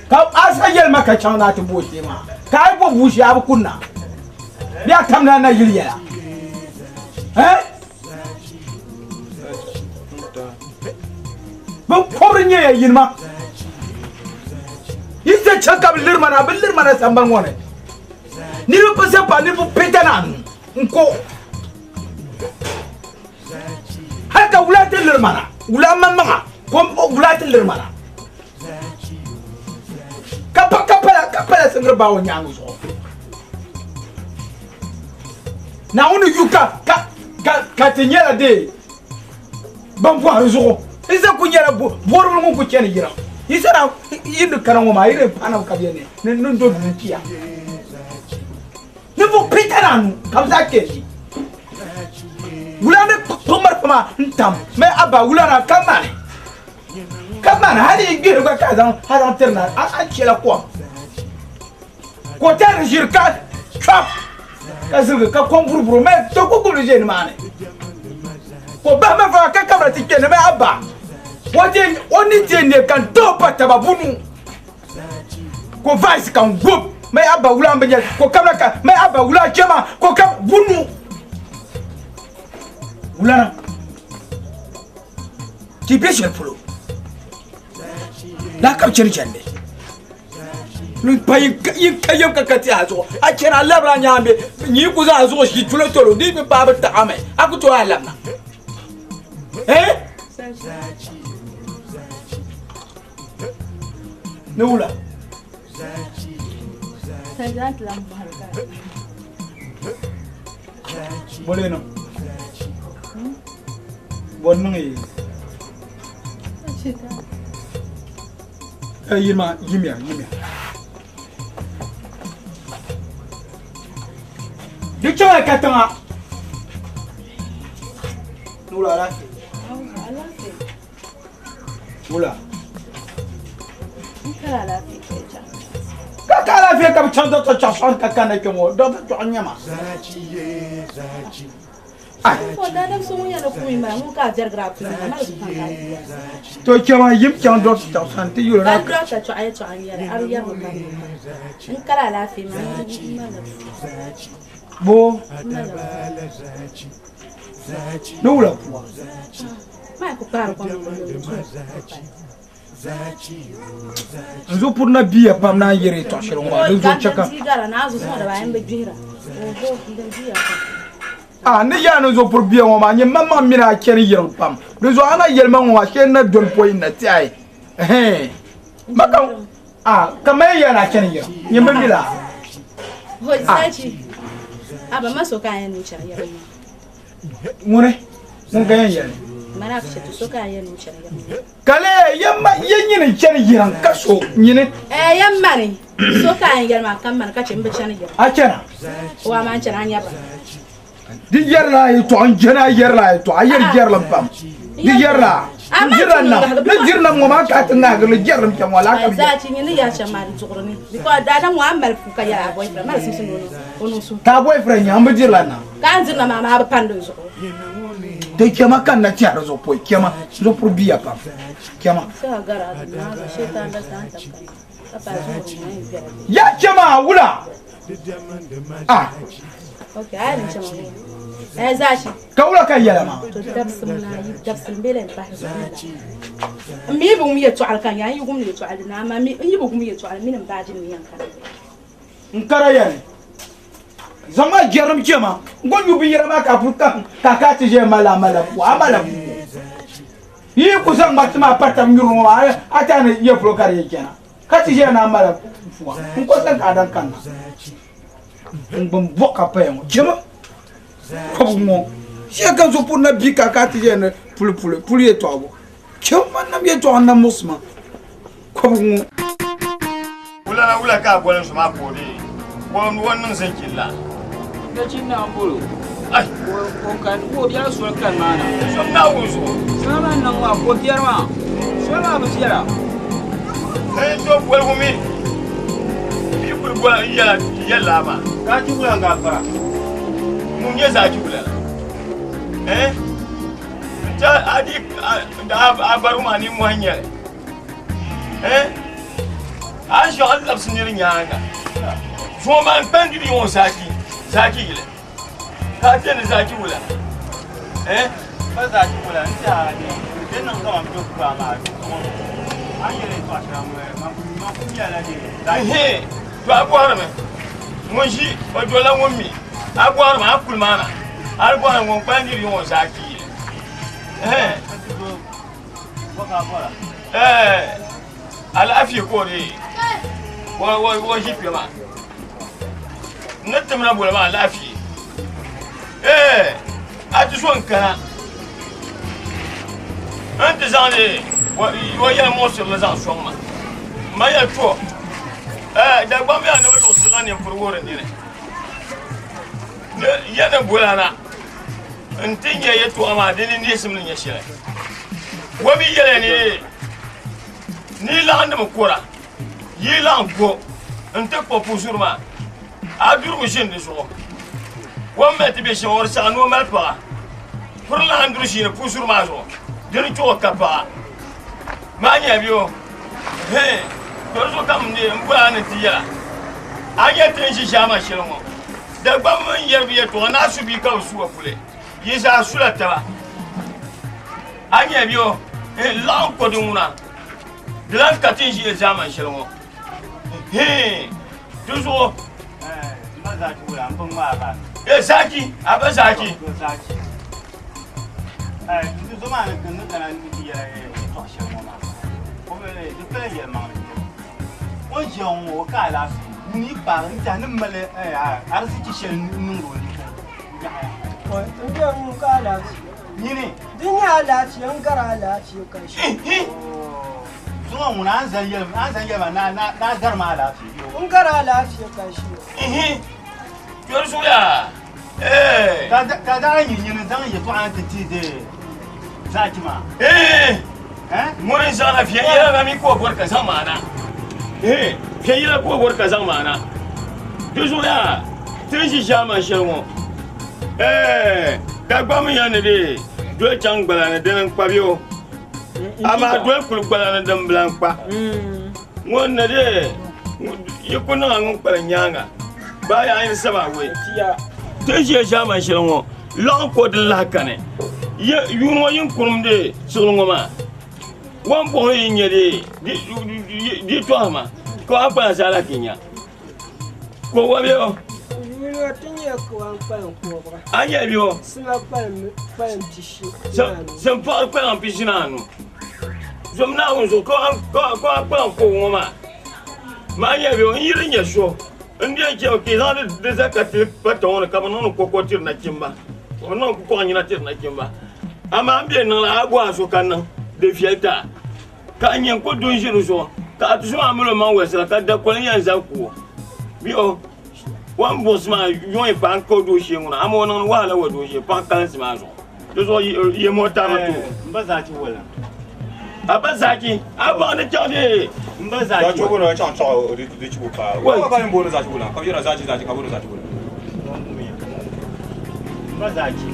Ka a sa yɛli ma ka chaŋ ni a ti bo o shee maa ka a yi bo bua shee a bi kunna bee a tamla na yili yɛla eh? Binkɔbiri nyɛ ya yini ma yi sa chaŋ ka bi liri ma na bi liri ma na sambani ŋɔ ni niriba pa sa pa niriba pita na n ko hali ka wula ti liri ma na wula maŋmaŋa ko wula ti liri ma na ka pa ka pala ka pala singiri baa o nyaangi zuɣu Naawuni yu ka ka ka ka ti nyɛla dee ban bɔhiri zuɣu n sa ku nyɛla bɔribili ŋun ku chani yira yi sa na yi ni kana ŋɔ maa yi di paana ka bɛ ni ni n do duu chiya ninvuɣ pita ni anu ka bɛ zaa kpe ʒi wula ni kpuɣi malifa maa n tam mɛ a ba wula na ka mani ka mani hali yi gbihiri gba ka a zaŋ a zaŋ tiri na a a chɛla kom ka o tari ʒiri ka chɔp ka ziligi ka kom buruburu mɛ to ku gbubili ʒe nimaani ka o bahi malifa maa ka kabira ti kpɛ ni mɛ a ba o ti o ni ti ne ka n too pa taba bunu ka o vaisi ka n gub mɛ a ba wula n bi nyɛ ka o kabira ka mɛ a ba wula chɛma ka o ka bunu wulana ti bɛ shɛli polo laa ka bi chɛni chɛndi n pa yin ka yɛm ka ka ti a zuɣu a chɛni a labira a nyaangi nyii ku zaŋ a zuɣu ʒi tolo tolo di bi paai bi taɣami a ku tooi a labina eh ni wula bole niŋ bɔ niŋ yi yima yimiya yimiya di chaŋla katiŋa ni wula alaafee wula ka ka alaafee ka bi chaŋ dɔkta chaɣ sɔŋ ka kanna kpɛ ŋɔ dɔkta chɔɣu n nyɛ ma To chɛma yim chaŋ dɔkta chaɣ sani ti yuli na bo ni wula puwa N zuɣu puri na biya pam naan yɛri yɛtɔɣ shɛli ŋɔ maa, dinzuɣu chɛ ka. A ni yaa ni zo puri bia ŋɔ maa, nyini maŋmaŋ mini a chani yiriŋ pam. Di zuɣu a na yɛli ma ŋɔ maa shee n na doli pɔi n na tiɛhi. Ɛhɛn. Ma ka a ka ma yɛn yaa ni a chani yiriŋ. Nyini bi mi la. Hoi Zachi, a ba ma so ka a yɛn ni o chani yiriŋ maa. Ŋuni? Ŋun ka yɛn yɛli? Mani a fi so ka a yɛn ni o chani yiriŋ maa. Ka lee yɛn ma yɛn nyini chani yiriŋ ka so nyini. Ɛɛ yɛn mani so ka a yɛn yɛli maa ka mani ka chɛ m bi chani yiriŋ. A chana? O amaa n chani a nya ba. Di yɛrila a yɛtɔɣa n jɛni a yɛrila a yɛtɔɣa a yɛri jɛrilim pam di yɛrila n dirila nam ni diri nam ŋɔ maa ka a ti ŋahigirili jɛrilim kpɛm ŋɔ laa ka bi Zachi nyini yɛri shɛm maa di duɣuri ni because daadam ŋɔ a ni mali puu ka yɛli a boyfriend mali simsi ni o niŋ suhu. Ka a boyfriend nya n bi dirila nam. Ka a ni diri nam maa a bi pani di zuɣu. Di chɛma ka n na tɛhiri zuɣu pɔi chɛma zuɣu puri biya pam chɛma. Ya chɛma wula ah. Ka wula ka yɛla maa. M mi bi wum yɛltɔɣali ka nya n yi wum yɛltɔɣali di ni amaa n yi bi wum yɛltɔɣali mini m baaji nim yɛn kana. N kara ya ni zaŋ ma jɛrim chɛma n ko nyu binyɛra maa ka puli ka ka ka ti ʒɛya mali a mali puu a mali puu yi ku zaŋ ma ti maa pa tab nyuri ŋɔ maa a ti a ni yɛ polo ka di yɛn chɛna ka ti ʒɛya ni a mali puu n ko sani ka a dan kanna n gbuni bɔ ka paya ŋɔ chɛma kɔbigu ŋɔ shɛli ka so puri na bi ka ka ti ʒɛya ni puli puli puli yɛltɔɣa bɔ chɛma nam yɛltɔɣa n na muɣisi ma kɔbigu ŋɔ. Wulana wula ka a boli n zo maa ka o deei o niŋ zinchili la? Nachin naa m-bol o. Ai! O kani ka o biɛla soli kani maa na. Zom Naawuni zuɣu. Soli maa niŋ maa ka o biɛri maa. Soli maa bi viɛla. N to boligu mi yi kuli boli n yɛla yɛlli a maa. Zaachi wula n-gaafara. Ŋun nyɛ Zaachi wula? Eh? N ti a di a barigu maa nimmohi n-nyɛ li. Eh? A ʒiɛɣu n labisi niri nyaanga. Zuŋɔ maa n kpani diri ŋɔ zaaki zaaki yili. Ka a tɛni zaaki wula. Eh? Ba zaaki wula n ti a ni di niŋ kaman bɛ kura maa zuŋɔ a ni yɛli yɛltɔɣa shɛŋa ŋɔ man ku nyɛla di zaaki. Ehe, to a bɔhirimi ŋun ʒi o dolila ŋun mi a bɔhirimi a kuli maa na a di bɔhiri ŋun kpani diri ŋɔ zaaki yili. Ehe. Eh, alaafee ka o dee o ʒi kpɛ maa n ni timna boli maa alaafee eh, a ti so n kana n ti zaŋdi o yɛli muɣisirili zaŋ sɔŋ ma n ma yɛli to eh, Dagbaŋ bɛ a ni bi luɣisirila ninpuri wuhiri nini ya ni bola na n ti nyɛ yɛtɔɣa maa di ni neesim ni nyɛ shɛli o mi yɛliya ni ni laɣindimi kora yi laɣim ko n ti kpa puzuri maa a durigu ʒini di zuɣu o ni mali ti bɛ shɛm o di saɣi ni o mali paɣa puri laɣim duri ʒini puzuri maa zuɣu di ni chuɣu ka paɣa maa nyɛ bɛ o hee to di zuɣu ka m boli a ni ti yɛla a nyɛ ti ni ʒi ʒaama shɛli ŋɔ Dagbaŋ mini yɛrigu yɛltɔɣa ni a su bia ka bi su a puli, yi zaa sula taba. A nya bɛ o n-laɣim ko di ŋuna, di lan ka ti ni ʒi alizama shɛli ŋɔ. Hii, di zuɣu. Ee, Zaki, a ba Zaki. O ni ʒiya ŋɔ o ka alaafee ŋun yi kpaagi n tiɛha ni mali arisichi shɛli niŋdi o ni yaɣaya. N bɛ ŋun ka alaafee. Nyini. Di nyɛ alaafee n gari alaafee ka shɛli. Zuŋɔ ŋuna a ni zaŋ yɛli ma ni a gari ma alaafee. N gari alaafee ka shɛli. Kpɛri zuɣuya. Ka daa yi nyini zaŋ yɛltɔɣa na ti ti zachi maa. Ŋuni n zaŋna viɛnyɛla mi ka o bɔri ka zaŋ maa na. Viɛnyɛla ka o bɔri ka zaŋ maa na. Di zuɣu yaa ti ni ʒi ʒaamani shɛli ŋɔ Dagbaŋ mi ya ni di doli chaŋ gbala ni dini n-kpabi o. Amaa doli kuli gbala ni din bi lan kpa. Ŋun ni di yi ku niŋ a ŋun kpalim nyaaŋa baa yaa yin saba awoi. Ti ni ʒiya ʒaamani shɛli ŋɔ lɔɣu ko din lahi kani. Yuuni ŋɔ yin kurim di siɣili ŋɔ maa wan buɣi yi nyɛ di tɔhi ma ka a kpalan saala ki nya. Ko wa bɛ o. Yuuni ŋɔ ti nyɛ nyɛ kawan kpalim kɔbiga. A nyɛ bɛ o? Sima kpalim kpalim 45. Sim paɣiri kpalim 45. Zom Naawuni zuɣu ka a kpalim kɔbiga ŋɔ maa. Maa nyɛ bɛ o, n yi di nyɛ so, n di yɛn chɛmi ka yi zaŋ di zaka tili pata ŋɔ ni ka bɛ niŋdi kɔkɔ tiri nachimba, ka bɛ niŋdi kukɔɣu nyina tiri nachimba. Amaa m be niŋ la a bɔhi a so ka niŋ di viɛli ti a. Ka a nyɛ n-ku du n-ʒi di zuɣu, ka a tuso maa mali o maŋ wolisira, ka dakoli yɛn zabi ku o. Bɛ o, o ni buɣisi maa yuŋ yi paai n-ka o dooshee ŋuna, amaa o niŋdi wahala o dooshee paɣa kalinsi maa zuɣu. Di zuɣu yɛm o tabi ti o. M ba Zaachi wala. A ba Zaachi, a baŋ ni chaŋ di. M ba Zaachi. Zaachi o booni o chaŋ tɔɣi di chibo paai. O ka yɛn booni Zaachi wala, ka bi yɛra Zaachi Zaachi ka booni Zaachi wala. M ba Zaachi.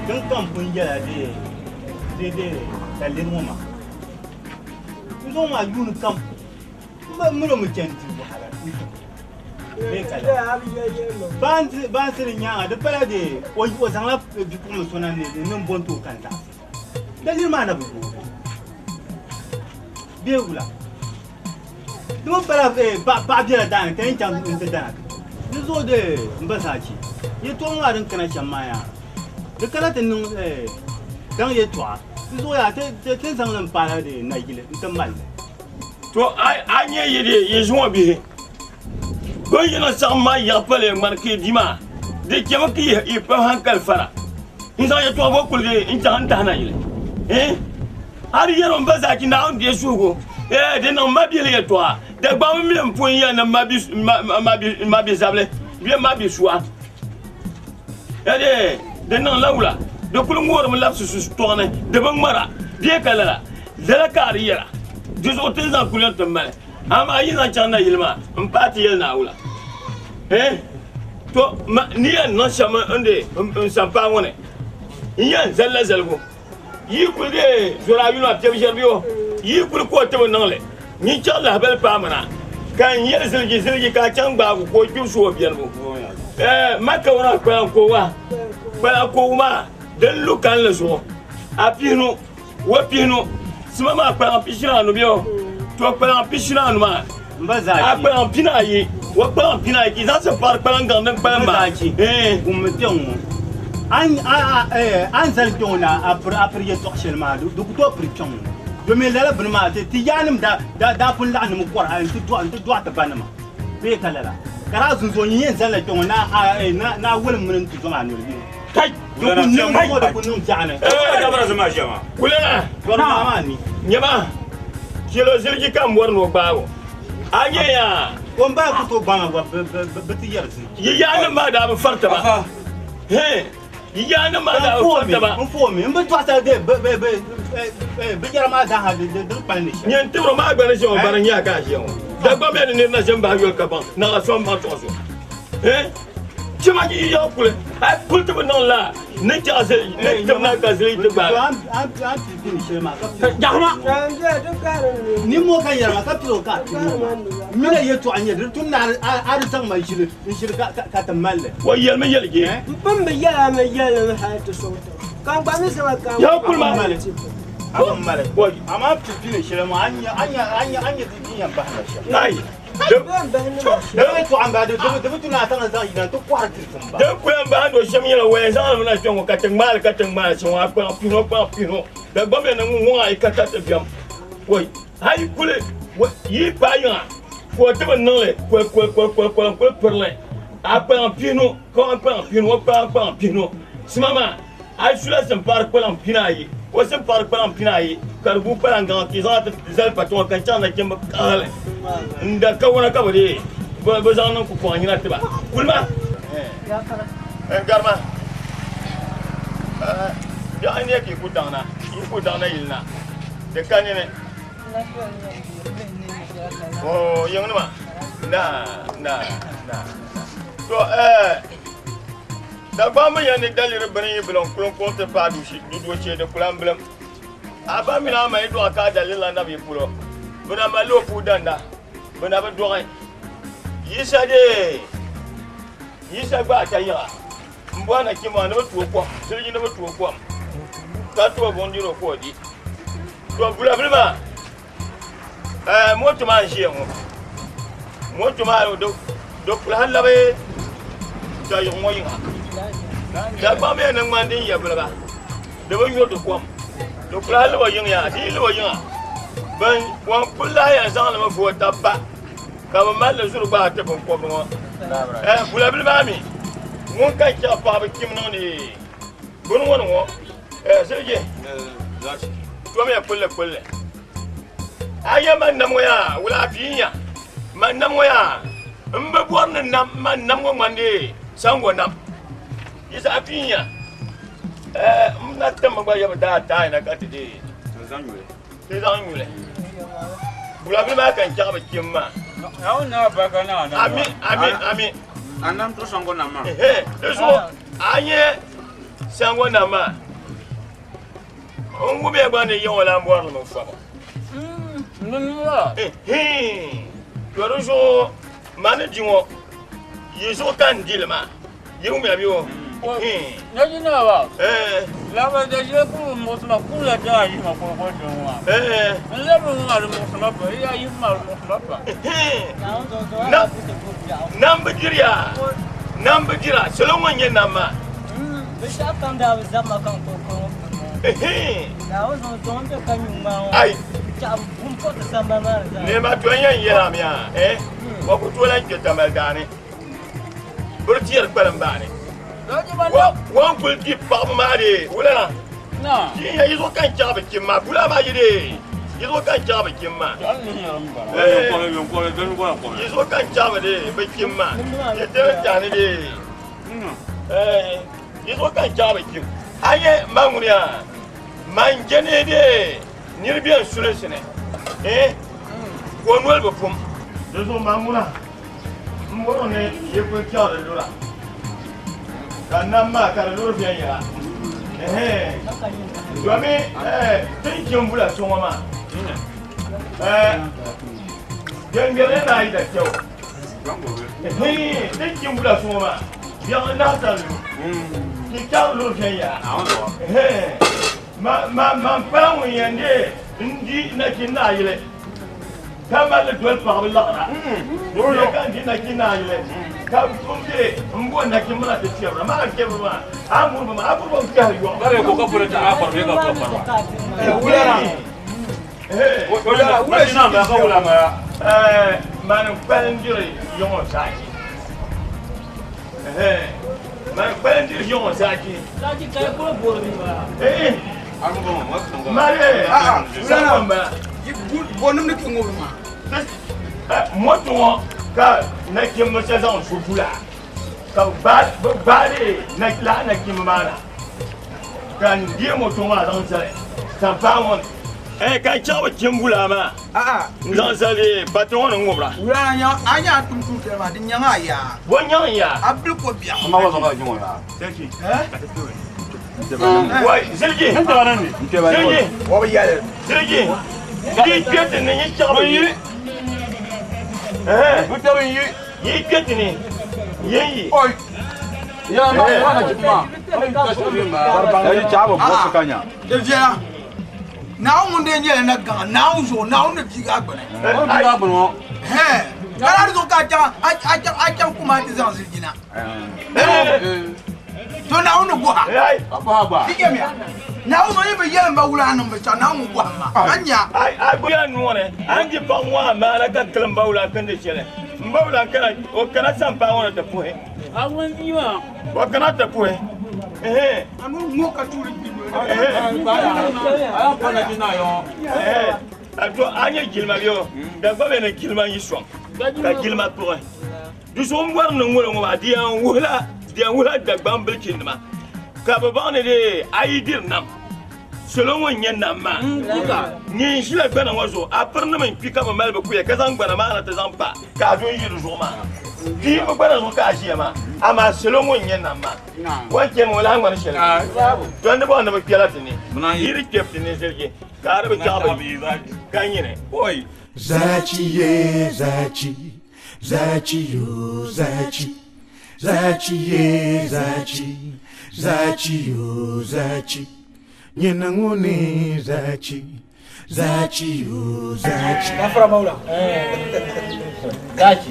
Din kam pun yɛla di di di ka liri ŋɔ maa. N zaŋ maa yuuni kam m ba miri o mi chani di wahala bee ka la. Baansi di nyaaŋa di pala di o zaŋla bipuɣiŋ so na ni ni n bo n-ti o ka n zaɣisi. Daliri maa na bi yooi bee wula. Di mi pala paɣa bela daani ka yɛn chaŋ nti dana. Di zuɣu di m ba Zaachi yɛtɔɣa maa din kana shɛm maa yaa di kana ti niŋ daŋ yɛtɔɣa. Di zuɣu yaa ti ti zaŋ li m-paala di nayili nti mali li. To a nya yi di yi zuŋɔ bihi bɛ ni yina saɣim maa yaɣi pali ŋmani ka yi di maa, di chɛmi ka yi pam hankali fara n-zaŋ yɛtɔɣa bɔ kuli di n-chaŋ n-tahi nayili. Eeh! A di yɛri o m ba Zaki Naawuni deei suhigu, eeh di niŋ mabihili yɛtɔɣa, Dagbaŋ mi m-pun yɛli ni m ma bi zabili bee m ma bi sua. Eeh di niŋ la wula? Di kuli ŋoorimi labisi shitɔɣu ni, di bi ŋmara bee ka lala. Lala ka a di yɛra, di zuɣu ti ni zaŋ kuli ti mali, amaa yi zaŋ chaŋ nayili maa m-paai ti yɛli Naawula. Eeh to ma ni yɛn niŋ shɛm n-di n sampaa ŋɔ ni, n yɛn zalila zaligu. Yi kuli deei zɔri a yuli maa piɛbu ʒiɛri bɛ o, yi kuli ka o ti bi niŋ li, nyin chaŋ lahibali paai ma na ka n yɛli ziliji ziliji ka a chaŋ gbaagu ka o kpibu su o biɛnigu. Ɛɛ ma ka ŋuna kpalan ka o wa, kpalan ka o maa din lu kalinli zuɣu a pihinu, o pihinu, sima maa kpalaŋ 45 bɛ o, to kpalaŋ 45 maa a kpalaŋ 40, o kpalaŋ 40 ka i zaŋ sipaari kpalaŋ gaŋ din kpalim maa. Wummi kpe ŋ-ŋɔ, a ni zali kpe ŋɔ ni a piri yɛtɔɣ shɛli maa, di ku tooi piri kpe ŋ-ŋɔ, domin lala bini maa ti yaannim daa pun laɣimmi kɔri hal nti dɔɣi ti banima bee ka lala, ka daa zunzuɣu nyin yɛn zalila kpe ŋɔ ni a wolim mini n tizɔ maa noli bee? Kai! Di ku niŋ ŋɔ di ku niŋ biɛɣu ni. Kulana! Nyama, chɛl o ziliji ka m bɔri ni o gbaag o. A nya yaa? O ni baai ku tooi gbaai ma gba bɛ ti yɛri ziliji. Yi yaannim maa daa bi fari taba. Hee! Yi yaannim maa daa bi fari taba. N fomi, m bi tɔɣisiri bɛ yɛra maa zaaha din kpalim ni shɛli. Nyɛ n tibiri maa gba ni ʒiya ŋɔ, bari n-nyɛ a ka a ʒiya ŋɔ. Dagbaŋ bɛ ni nir na ʒe m-bahi yoli ka baŋ, naɣ a so m-baŋ tɔɣiso. Hee! Chima yi yaɣi kuli, a kuli ti bi niŋ laa ni chaɣ zili ni tib na ka zili ti gbaai. Jahama nimmoo ka yɛri ma ka pili o ka a pili o maa mina yɛtɔɣa n-nyɛ di tum ni a di zaŋ ma ʒili n-ʒili ka ti mali li. O yɛlimi yɛligi. M pun bi yɛl a mi yɛlli mi hal ti sɔŋ tiŋa, ka n gba mi zaŋ a ka n Yaɣi kuli maa. A bi mali. Amaa pili pili shɛli maa a nya di yɛn bahi na shɛm. Ai. Din kuli n bahi do shɛm nyɛla waya zaŋ li na kpɛ ŋɔ ka ti ŋmaali ka ti ŋmaali shɛm a kpaŋ pino kpaŋ pino Dagbamb ni ŋun ŋɔ a yi ka tariti biɛm wai a yi kuli yi paai yiŋa ka o ti bi niŋli koli koli koli koli koli n kuli pirili a kpaŋ pino ka o kpaŋ pino o kpaŋ kpaŋ pino sima maa A yi sula simpaɣiri kpalaŋ pinaayi, o simpaɣiri kpalaŋ pinaayi, ka di guui kpalaŋ gaŋa ka yi zaŋ a ti zali kpatiŋa ka n chaŋ nachimba kaɣili n-da kawana ka bɛ dii bi zaŋ niŋ kukɔŋ nyina ti ba. Kulima n-gari ma biɛɣu n-nyɛ ka yi ku daŋ na, yi ku daŋ na yili na, di ka nini. Oo yiŋnima, naa, naa, naa. To eh. Dagbaŋ bi yɛn ni daliri bini yi bilim kuliŋ kuŋ ti paai di dooshee di kula m-bilim. A ba mini a ma yi dɔɣi ka a dalirila nabi yi polo, bɛ na malila o puu danda, bɛ na bi dɔɣi. Yisa dee, Yisa gba a ta yiɣa m-bɔhi nachimba maa ni bɛ ti o kom, ziliji ni bɛ ti o kom, ka ti o bindira ka o di. To bulabili maa, ɛɛ moto maa n-ʒiya ŋɔ, moto maa Do kuli hali labi dayiɣi ŋɔ yiŋa. Dagbaŋ mi ni ŋmani din yɛ biliba di bi nyuri di kom. Di kuli hali lab o yiŋ yaa, di yi lab o yiŋa bɛn ŋun kuli lahi yɛn zaŋ li mi vooi tab pa ka bɛ mali li zuri gbaai ti binkɔbiri ŋɔ. Bulabili maa mi ŋun ka chaɣ paɣaba kim niŋdi bini ŋɔ ni ŋɔ ziliji tomiya kpulli kpulli. A yɛn man nam ŋɔ yaa wula a pii nya man nam ŋɔ yaa m bi bɔri ni nam man nam ŋɔ ŋmandi sango nam yi zaɣa pii nya m na timmi gba yɛbi daa taai na ka ti deei ti zaŋ nyuli bulabili maa ka n chaɣ bi chim maa ami ami ami a nam to sango nam maa di zuɣu a nyɛ sango nam maa N wumiya gba ni yiŋɔ lan bɔri ni mi fɔbu. To di zuɣu ma ni di ŋɔ yi zuɣu ka n di li maa yi wumiya bɛ o. Nam bi diriya nam bi dira salo ŋɔ n-nyɛ nam maa. Ai. Nɛma to n yɛn yɛla mi yaa eh wa ku tooi lahi kpɛ Tamale daani biri tiɛri kpalim baani wa n kuli di paɣaba maa dee wula na yi yi zuɣu ka n chaɣ bi chim maa bula maa yi dee yi zuɣu ka n chaɣ bi chim maa yi zuɣu ka n chaɣ bi dee bi chim maa yi tiri tani dee Yi zuɣu ka n chaɣ bi chim. A nyɛ man ŋuni yaa? Man je ni di nir bɛn sulinsi ni, eh, ka o noli bi pum. Di zuɣu man ŋuna m bɔri ni yi kul chaɣ di lura, ka nam maa ka di luri viɛnyɛla, eh, domi, eh, ti ni chim bula so ŋɔ maa, eh, bɛn ŋmɛri li naai da kpe o. Ti chim bula so ŋɔ maa, biɛɣu nahi ka lu, ti chaɣ luri viɛnyɛla. Man pala ŋun yɛn deei n-di nachin naayili ka mali li doli paɣiba liɣira. Bee ka n di nachin naayili ka tum be m-bo nachimba na ti chɛbira. Maa chɛbiri maa, a muriba maa, a buriba n-kpɛhiri yɔɣu. Mani n-kpalim diri yiŋɔ zaachi. Mani n-kpalim diri yiŋɔ zaachi. Mali sango m-bala. Moto ŋɔ ka nachimba sa zaŋ so dula ka bɛ gbaai lala nachimba maa na. Ka n deei moto maa zaŋ zali sampaa ŋɔ ni. Ɛɛ ka n chaŋ bi chim bulaa maa n zaŋ zali pati ŋɔ ni ŋubira. Wulana nya a nya a tum tuun shɛli maa di nyaŋ a yaa. Bo nyaŋ n yaa. A bili ko biɛɣu. Wai ziliji ziliji O bi yɛli. Ziliji yi kpe ti ni yi chaɣ bi yi. Ɛhɛn yi kpe ti ni yin yi. Di viɛla. Naawuni ŋun dee nyɛla na gaŋa Naawuni zuɣu Naawuni ni viigi a gbuni. Hɛn ka lala zuɣu ka a chaŋ a chaŋ kuma ti zaŋ ziliji na. To Naawuni ni bɔha. Di chɛmiya. Naawuni o yi bi yɛli m ba wula a niŋ bi shɛɣu Naawuni ŋun bɔhim ma a nya. A gbuya nuu ni a ni di paɣ ŋɔ amaana ka kilim ba wula n-kindi shɛli. M ba wula n-kana o kana sampaa ŋɔ ni ti puhi. O kana ti puhi. To a nyɛ jilima bɛ o Dagba bɛ ni jilima yi sɔŋ ka jilima kpuɣi di zuɣu n bɔri ni ŋolo ŋɔ maa di yɛn wuhila di yɛn wuhila Dagbaŋ bilichinima ka bi baŋ ni dee a yi diri nam salo ŋun nyɛ nam maa nyin ʒila gbana ŋɔ zuɣu a piri nim n kpi ka bi mali bi kuya ka zaŋ gbana maa na ti zaŋ pa ka a du n ʒi di zuɣu maa di bi gbana zuɣu ka a ʒiya maa amaa salo ŋun nyɛ nam maa o ni chɛmi o lahi ŋmani shɛli to ni bɔŋɔ ni bi kpɛla ti ni yi di kpɛbi ti ni ziliji ka di bi chaɣ bi ka nyini oi Zachi ye zachi, zachi yo zachi, zachi ye zachi, zachi yo zachi, nyina ŋuni zachi, zachi yo zachi. Gafara Maula. Zachi.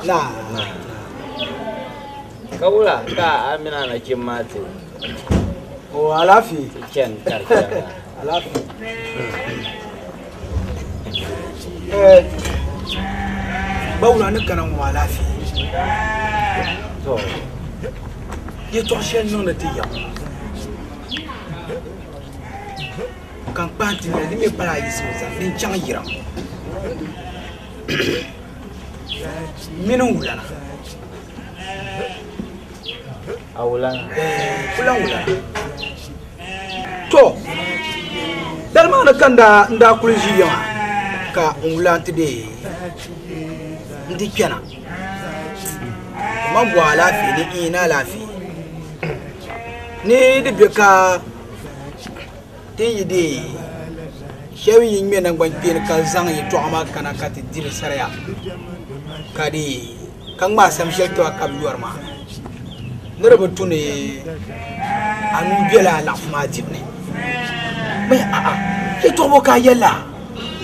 Na. Ka wula ka a mini a nachimba maa ti O alaafee. Ti chani ka di chani. Alaafee. Eh, bawula ni kana ŋɔ alaafee. To. Yɛtɔɣ shɛli niŋdi ti yɛm. Ka n kpahi ti noli di mi pala a yiɣisibu zani din chaŋ yiriŋ. Mini n wulana. A wulana? Eh, kula n wulana. To, dali maa ni ka n daa n daa kuli ʒi yiŋa ka n wulana ti dee n ti kpɛna. Man bɔhi alaafee ni n yi ni alaafee. Ni di be ka ti yi dee shɛba yi ŋmɛ naŋgbankpeeni ka zaŋ yɛtɔɣa maa kana ka ti diri sariya ka dee ka ŋmaai sam shɛli tiba ka bɛ yɔri maa ni di bi tu ni a nuu bela alaɣifu maa dibu ni. Maya a'a yɛtɔɣa bɔ ka a yɛli laa?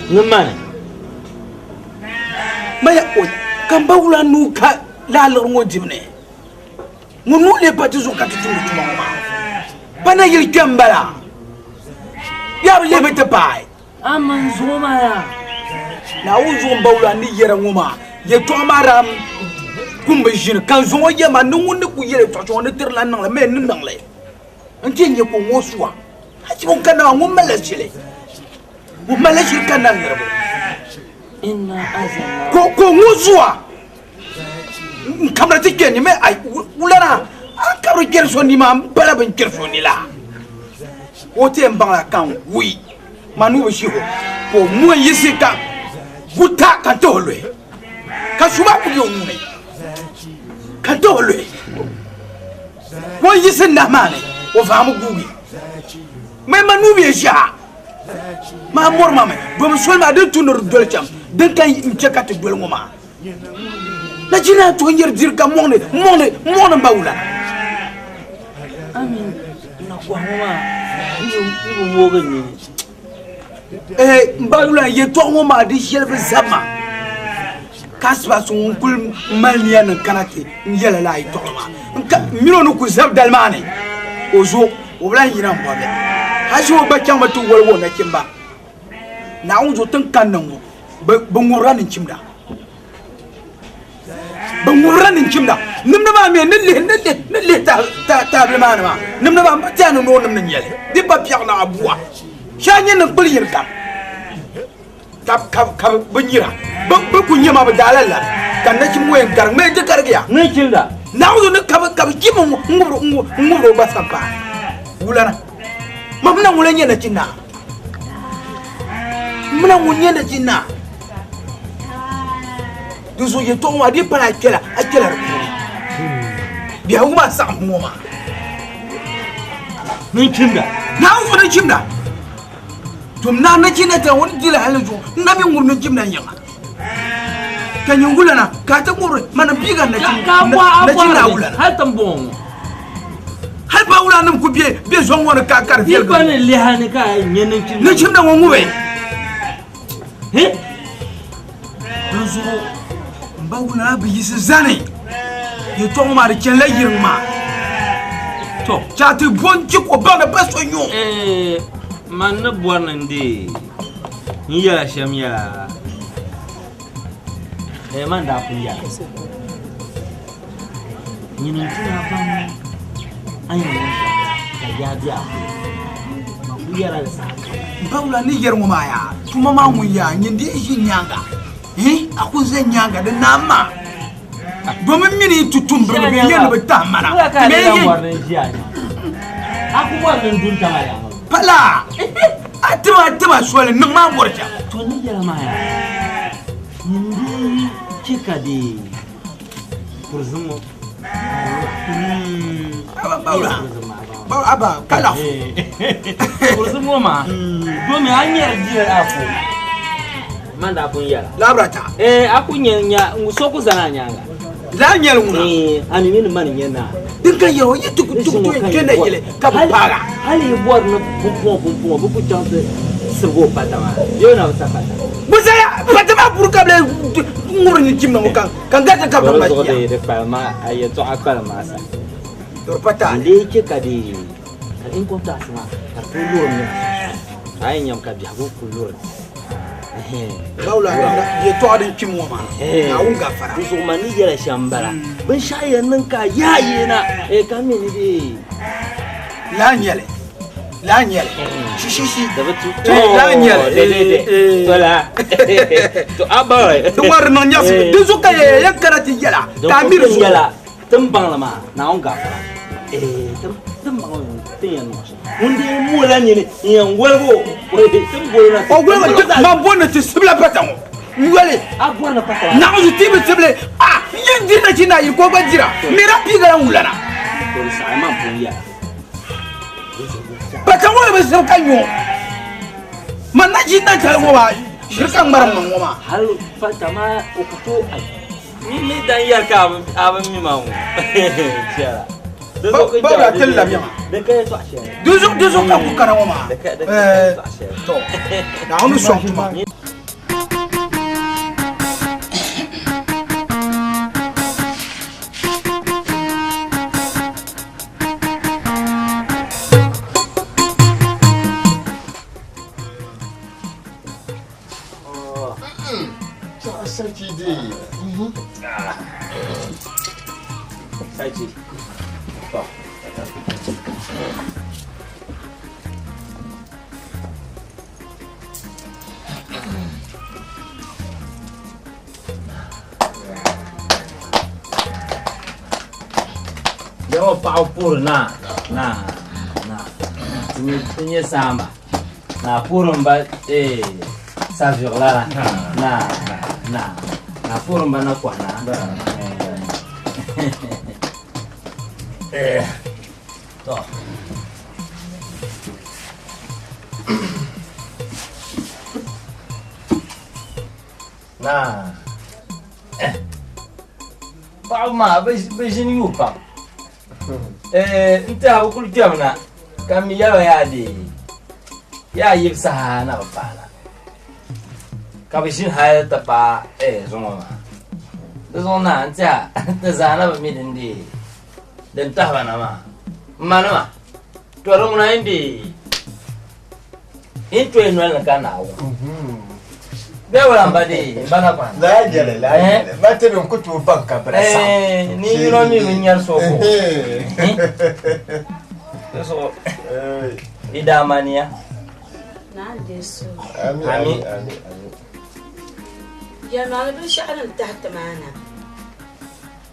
Ni mani. Maya o ka m ba wula nuu ka laa liɣiri ŋɔ dibu ni? Ŋun nuu lee pa ti zuɣu ka ti tumdi tuma ŋɔ maa? Pa na yili kpɛm m-bala? Bɛ a bi lihi bi ti paai? Amaa n zuɣu maa yaa. Naawuni zuɣu m-ba wula n ni yɛra ŋɔ maa, yɛtɔɣa maa daa kum bi ʒini, ka n zaŋ o yɛli ma ni ŋun ni kul yɛli yɛtɔɣ shɛŋa ni tiri lan niŋ li, m mi ni niŋ li nti yɛn nya ka o ŋɔ suwa. Achi ŋun kanna maa, ŋun malila shili, ŋun malila shili kanna n niriba. Ka o ŋɔ zuwa. N kabiri ti kpɛri ni mɛ ai wulana a kabiri kpɛri so ni maa n bala bin kpɛri so ni la o ti yɛn baŋla ka n wui ma nuu bi ʒi o ka o mo n yiɣisi ka guta ka n ti o luhi ka su maa ku bɛ o nuu ni ka n ti o luhi ka o yiɣisi nahi maa ni o vaami guugi mɛ ma nuu bɛ ʒiya maa mɔri ma mi domi soli maa din tu ni di doli chɛŋ din ka n chɛ ka ti doli ŋɔ maa Na chi na to nyeri diri ka mɔŋni mɔŋni mɔŋni ba wula. Amin na kɔhi ŋɔ maa yi bi moogi n nini. Eh, n ba wula yɛtɔɣa ŋɔ maa di shɛli bi zab ma ka asibaasi ŋun kuli mali niya ni kana ti n yɛla laa yɛtɔɣili maa n ka n mini o ni kuli zab dali maa ni o zo o bi lahi yina n bɔbili hali o gba chaŋmi ti woligi o nachimba Naawuni zuɣu tin kanna ŋɔ bɛ ŋubirila ninchimda bɛ ŋubirila ninchimda nimdi maa mi ni lihi ni lihi ni lihi tahabili maa ni maa nimdi maa m tiɛha ni noo nimdi n-nyɛli di pa piɛɣu ni a bua shɛli nyɛ ni kpuli yini kam ka ka ka bɛ nyira bɛ bɛ ku nyɛ ma bɛ daala lari ka nachim ŋɔ yɛn garig mɛ di garigiya ninchimda Naawuni ni ka bɛ ka bɛ chimi ŋubiri ŋubiri o gba sampaa wulana ma mina ŋuna nyɛ nachin naa Mina ŋun nyɛ nachin naa di zuɣu yɛtɔɣa maa di pala a kpɛla a kpɛla di puuni biɛhigu maa saɣim ŋɔ maa Nin chimda Naawuni zuɣu ni chimda tom naa nachin na tɛra ŋun dila hali zuɣu n na mi ŋub ni chimda yiŋa ka nyin wulana ka a ti ŋubiri mana biiga nachin naa wulana hali ti bɔŋɔ ŋɔ Hali pa wula nim ku be be zɔŋ ŋɔ ni ka ka di Yi viɛlgi pa ni liha ni ka nyɛ ninchimda. Ninchimda ŋɔ ŋubi. He? Dinzuɣu m ba wula bi yiɣisi zani yɛtɔɣa ŋɔ maa di chanila yiriŋ maa. To. Chɛ a ti bo n-chɛ ka o baŋ ni pa so n-nyɛ o. Ee, man ni bɔri ni n deei n yɛla shɛm nyɛla, ee, man daa pun yɛla. Nyini n tuna baŋ a ni yɛn niŋ shɛm ka yaa be a polo. Man kul yɛra li saha kam. Bawula ni yɛri ŋɔ maa yaa, tuma maa ŋun yaa, nyin di ʒi nyaaŋa, hii, a kul ʒe nyaaŋa di naam maa. Domin mini yi ti tum biribi bɛ yɛn ni bɛ tahi ma na. Wula ka a lee lan bɔri ni n ʒi a nyaaŋa? A ku bɔri ni n du n-tam a yaaŋa zuɣu. Pa laa, a tim a tima soli niŋ maa bɔri shɛm. To n ni yɛli maa yaa, nyin di chɛ ka di Kurizim ŋɔ. Aba kala. Kurizim ŋɔ maa domi a nyɛri diri a ko. Man daa pun yɛla. Labrata. Eh a ku nyɛ nya so ku zani a nyaaŋa. Laa nyɛli ŋuna. A mi mini mani nyɛ naa. Din ka yɛrɛ o yi ti ku tuhi tuhi kpe na yili ka bi paaga. Hali yi bɔri ni pumpɔŋɔ pumpɔŋɔ bɛ ku chaŋ ti sibigi o pata maa bee o na bi sa pata. Bɛ zaya pata maa buri ka bɛ ŋubiri ni jimma ŋɔ ka ka n gariti ka bɛ mali ya. Di kpalim maa a yɛltɔɣa kpalim maa sa. Di pata. N lee chɛ ka di ka income tax maa ka di tooi luri nima sunsuuni. A yi nyam ka biɛhigu ku luri. Bawula yɛltɔɣa din kpim ŋɔ maa Naawuni gafara. Di zuɣu man ni yɛla shɛm m-bala. Binshɛɣu yɛn niŋ ka a yaai yeena ka mi ni bee. Laa nyɛli laa nyɛli shishishi Di bi tu. Laa nyɛli De de de. To la. To a baŋ. Di ŋɔ di niŋ nyɛsi di zuɣu ka yɛya yɛn kana ti yɛla ka a mi di zuɣu. Yɛla tin baŋli maa Naawuni gafara. Tin baŋ tin yɛn niŋ shɛm. Ŋun dee moola nini n yɛn woligi o tin boli na. O woligi man boli ni ti sibila pata ŋɔ n yoli. A bori ni pata. Naɣizu ti bi sibili a n yɛn diri na chi na yili ka o gba dira mira piigala ŋulana. To di saɣi man pun yɛla. Pata ŋɔ bi sibi ka nyo. Man na chi na tali ŋɔ maa shiri ka ŋmarim ma ŋɔ maa. Hali pata maa o ku tooi Ni mi dan yɛri ka a bi mi ma ŋɔ chɛra. Bawla ti labi ma. Di ka yɛltɔɣa shɛli. Di zuɣu ka ku kana ŋɔ maa. Di ka yɛltɔɣa shɛli. To Naawuni sɔŋ tuma. Sarki dai. Sarki. Yawa paɣa puri na na na ti nyɛ saamba. Na purim ba eh saviɣila na na na purim ba na kɔhi na. Eh to. Na eh paɣaba maa bɛ ʒini yuui pam. N tiɛha bi kuli kpɛmi na ka n mi yɛliba yaa dee yaa yibu saha na bi paana ka bi ʒini hali ti paai zuŋɔ maa di zuɣu na n tiɛha ti zaa na bi mi din dee din tahiba na maa n ma nima to di ŋuna yin dee Yin toyi noli ni ka Naawuni. Bɛ wala m-ba dee, m-ba na kɔhi. Laa nyɛli, laa nyɛli. Ma ti bi n-ku tooi baŋ ka bira saɣim. Ni yino mi bi nyari so ko. Di zuɣu, di daa maniya. Ami, ami, ami. Yɛlimaŋli binshɛɣu din tahi ti maa na,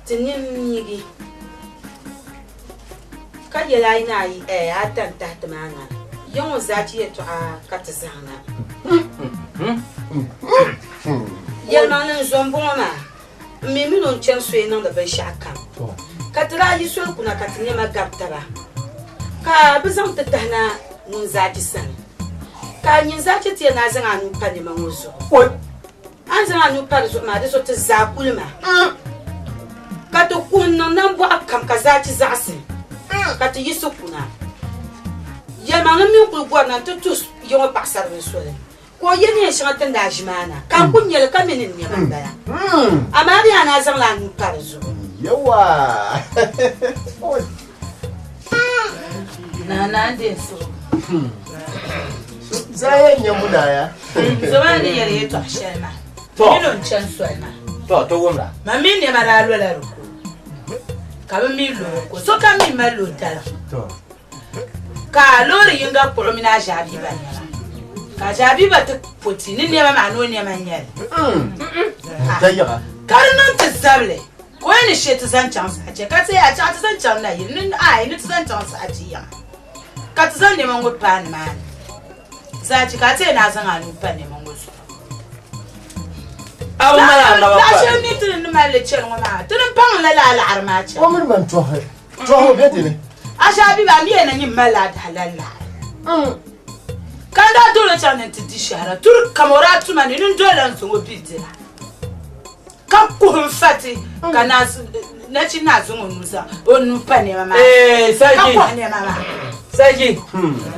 ti nini miigi. Ka yɛli a yi ni ayi ɛɛ ata n-tahi ti maa na, ya ŋɔ zaachi yɛtɔɣa ka ti zaŋ na. Yɛlimaŋli n zo m-bɔŋɔ maa, m mi min o ni chani soya niŋdi binshɛɣu kam, ka ti daa yi soli kuna ka ti nɛma gabi taba, ka bɛ zaŋ ti tahi na ŋun zaachi sani, ka nyin zaachi ti yɛli ni a zaŋ a nuu pa nɛma ŋɔ zuɣu. A ni zaŋ a nuu pa di zuɣu maa, di zuɣu ti zaa kuli ma, ka ti kuhi n-niŋ nambɔɣu kam ka zaachi zaɣisi, ka ti yiɣisi kuna. Yɛlimaŋli m mi n-kul gɔri na nti tuhi ya ŋɔ paɣisaribila soli, ka o ye neen shɛŋa ti ni daa ʒi maa na, ka n kul nya li ka mi ni n nɛma m-bala. Amaa bɛ yaa ni a zaŋla a nuu pa di zuɣu. Naa naa n-deei n suhu. Zaa yɛn nyɛ munaya. Zo maa ni yɛli yɛtɔɣ shɛli maa, min o ni chani soli maa. Tɔ, ti wumda. Ma mi nɛma daa lola di ko, ka bɛ mi lo di ko. Sokam mi mali lo taliŋ. Ka loori yiŋga kpuɣi mini Aʒiabiba nɛma, ka Aʒiabiba ti po ti ni nɛma maa ni o nɛma n-nyɛ li. Ka di niŋ ti zabili. Ka o yɛn ni she ti zaŋ chaŋ saha ka ti yaa chaɣ ti zaŋ chaŋ nayili ni aai ni ti zaŋ chaŋ saha yiŋa ka ti zaŋ nɛma ŋɔ paai nimaani zaachi ka a ti yɛn ni a zaŋ a nuu pa nɛma ŋɔ zuɣu. A bi mali a naba Zaɣ pa. shɛli mi ti ni mali li chani ŋɔ maa ti ni paŋ la lala laɣiri maa chani. O mini man tɔhi tɔhi o be di ni. Ashaabiba a mi yɛn na nyin mali a dahi lala laɣiri. Ka n daa doli o chaŋ ni n ti di shɛhira turi kam o daa tuma ni ni n dolila n zaŋ o bidira. Ka kuhi n-fa ti, ka nachin naa zaŋ o nuu zaŋ o nuu pa nɛma maa Eh, ka Saji. kɔhi nɛma maa. Saji,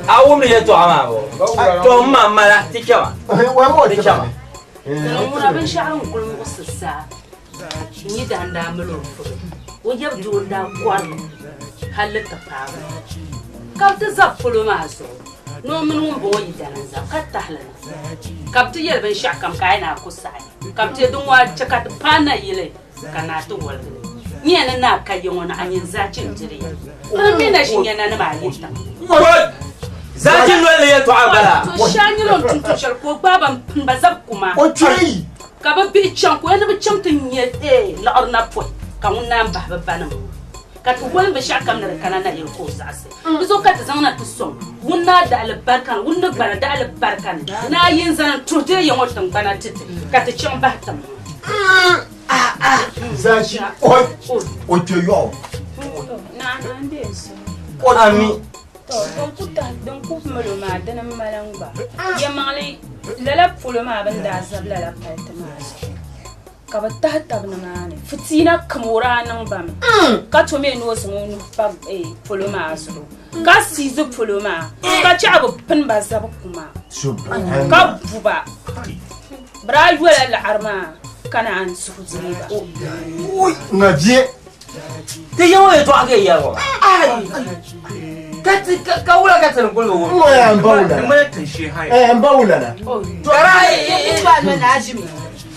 a wumdi yɛltɔɣa maa bɔ? To m ma m mala ti chama. Ti chama. Ŋuna binshɛɣu n kuli muɣisi saa n yi daa n-daa mali o puhi o yab doo n-daa kɔri li hali ti paagi o ka bɛ ti zabi polo maa zuɣu ni o mini ŋumbɔŋɔ yi dana n-zabi ka tahi li na ka bɛ ti yɛli binshɛɣukam ka a yi naan ku saɣi ka bɛ ti din ŋɔ chɛ ka ti paai nayili ka naa ti woligi li. Nya ni naa ka ya ŋɔ ni a nyin zaachi n-diri ya. Ti mi na ʒi nya nanima ayi tiŋ. Zaachi noli ni yɛltɔɣa m-bala. To shee nyɛla o ni tum tuun shɛli ka o gbaai ba m-pini ba zabi kuma. O kpiri. Ka bɛ bihi chaŋ ka o yɛli ni bɛ chaŋ ti nya liɣiri na pɔi ka ŋun naan bahi bɛ banim ŋɔ. Ka ti wolim binshɛɣu kam ni di kana nayili ka o zaɣisi. Di zuɣu ka ti zaŋ na ti sɔŋ ŋun naa daɣili barika ni, ŋun ni gbana daɣili barika ni, ni a yi n-zaŋ n-tuhi deei ya ŋɔ tiŋgbana ti ti, ka ti chaŋ bahi tiŋ ŋɔ. Zachi, oi, o kpe yɔɣu. Ami. To, din ku tahi, din ku mali o maa, dini m-mali n gba. Yɛlimaŋli, lala polo maa bɛ ni daa zabi lala paliti maa zuɣu. Ka bɛ tahi tab nimaani. Fitiina kam o daa niŋ ba mi, ka to mi ni o zaŋ o nuhi pa polo maa zuɣu, ka siizi polo maa, ka chɛ bɛ pini ba zabi kuma, ka bu ba. Bɛ daa yola laɣiri maa ka naan suhu deei ba. Ŋa bie. Ti yiŋ o yɛtɔɣa ka yi yɛli ŋɔ maa. Ka ti ka wula ka ti ni kuli bi wum. Ŋɔ yaa n ba wulana. Eh, n ba wulana.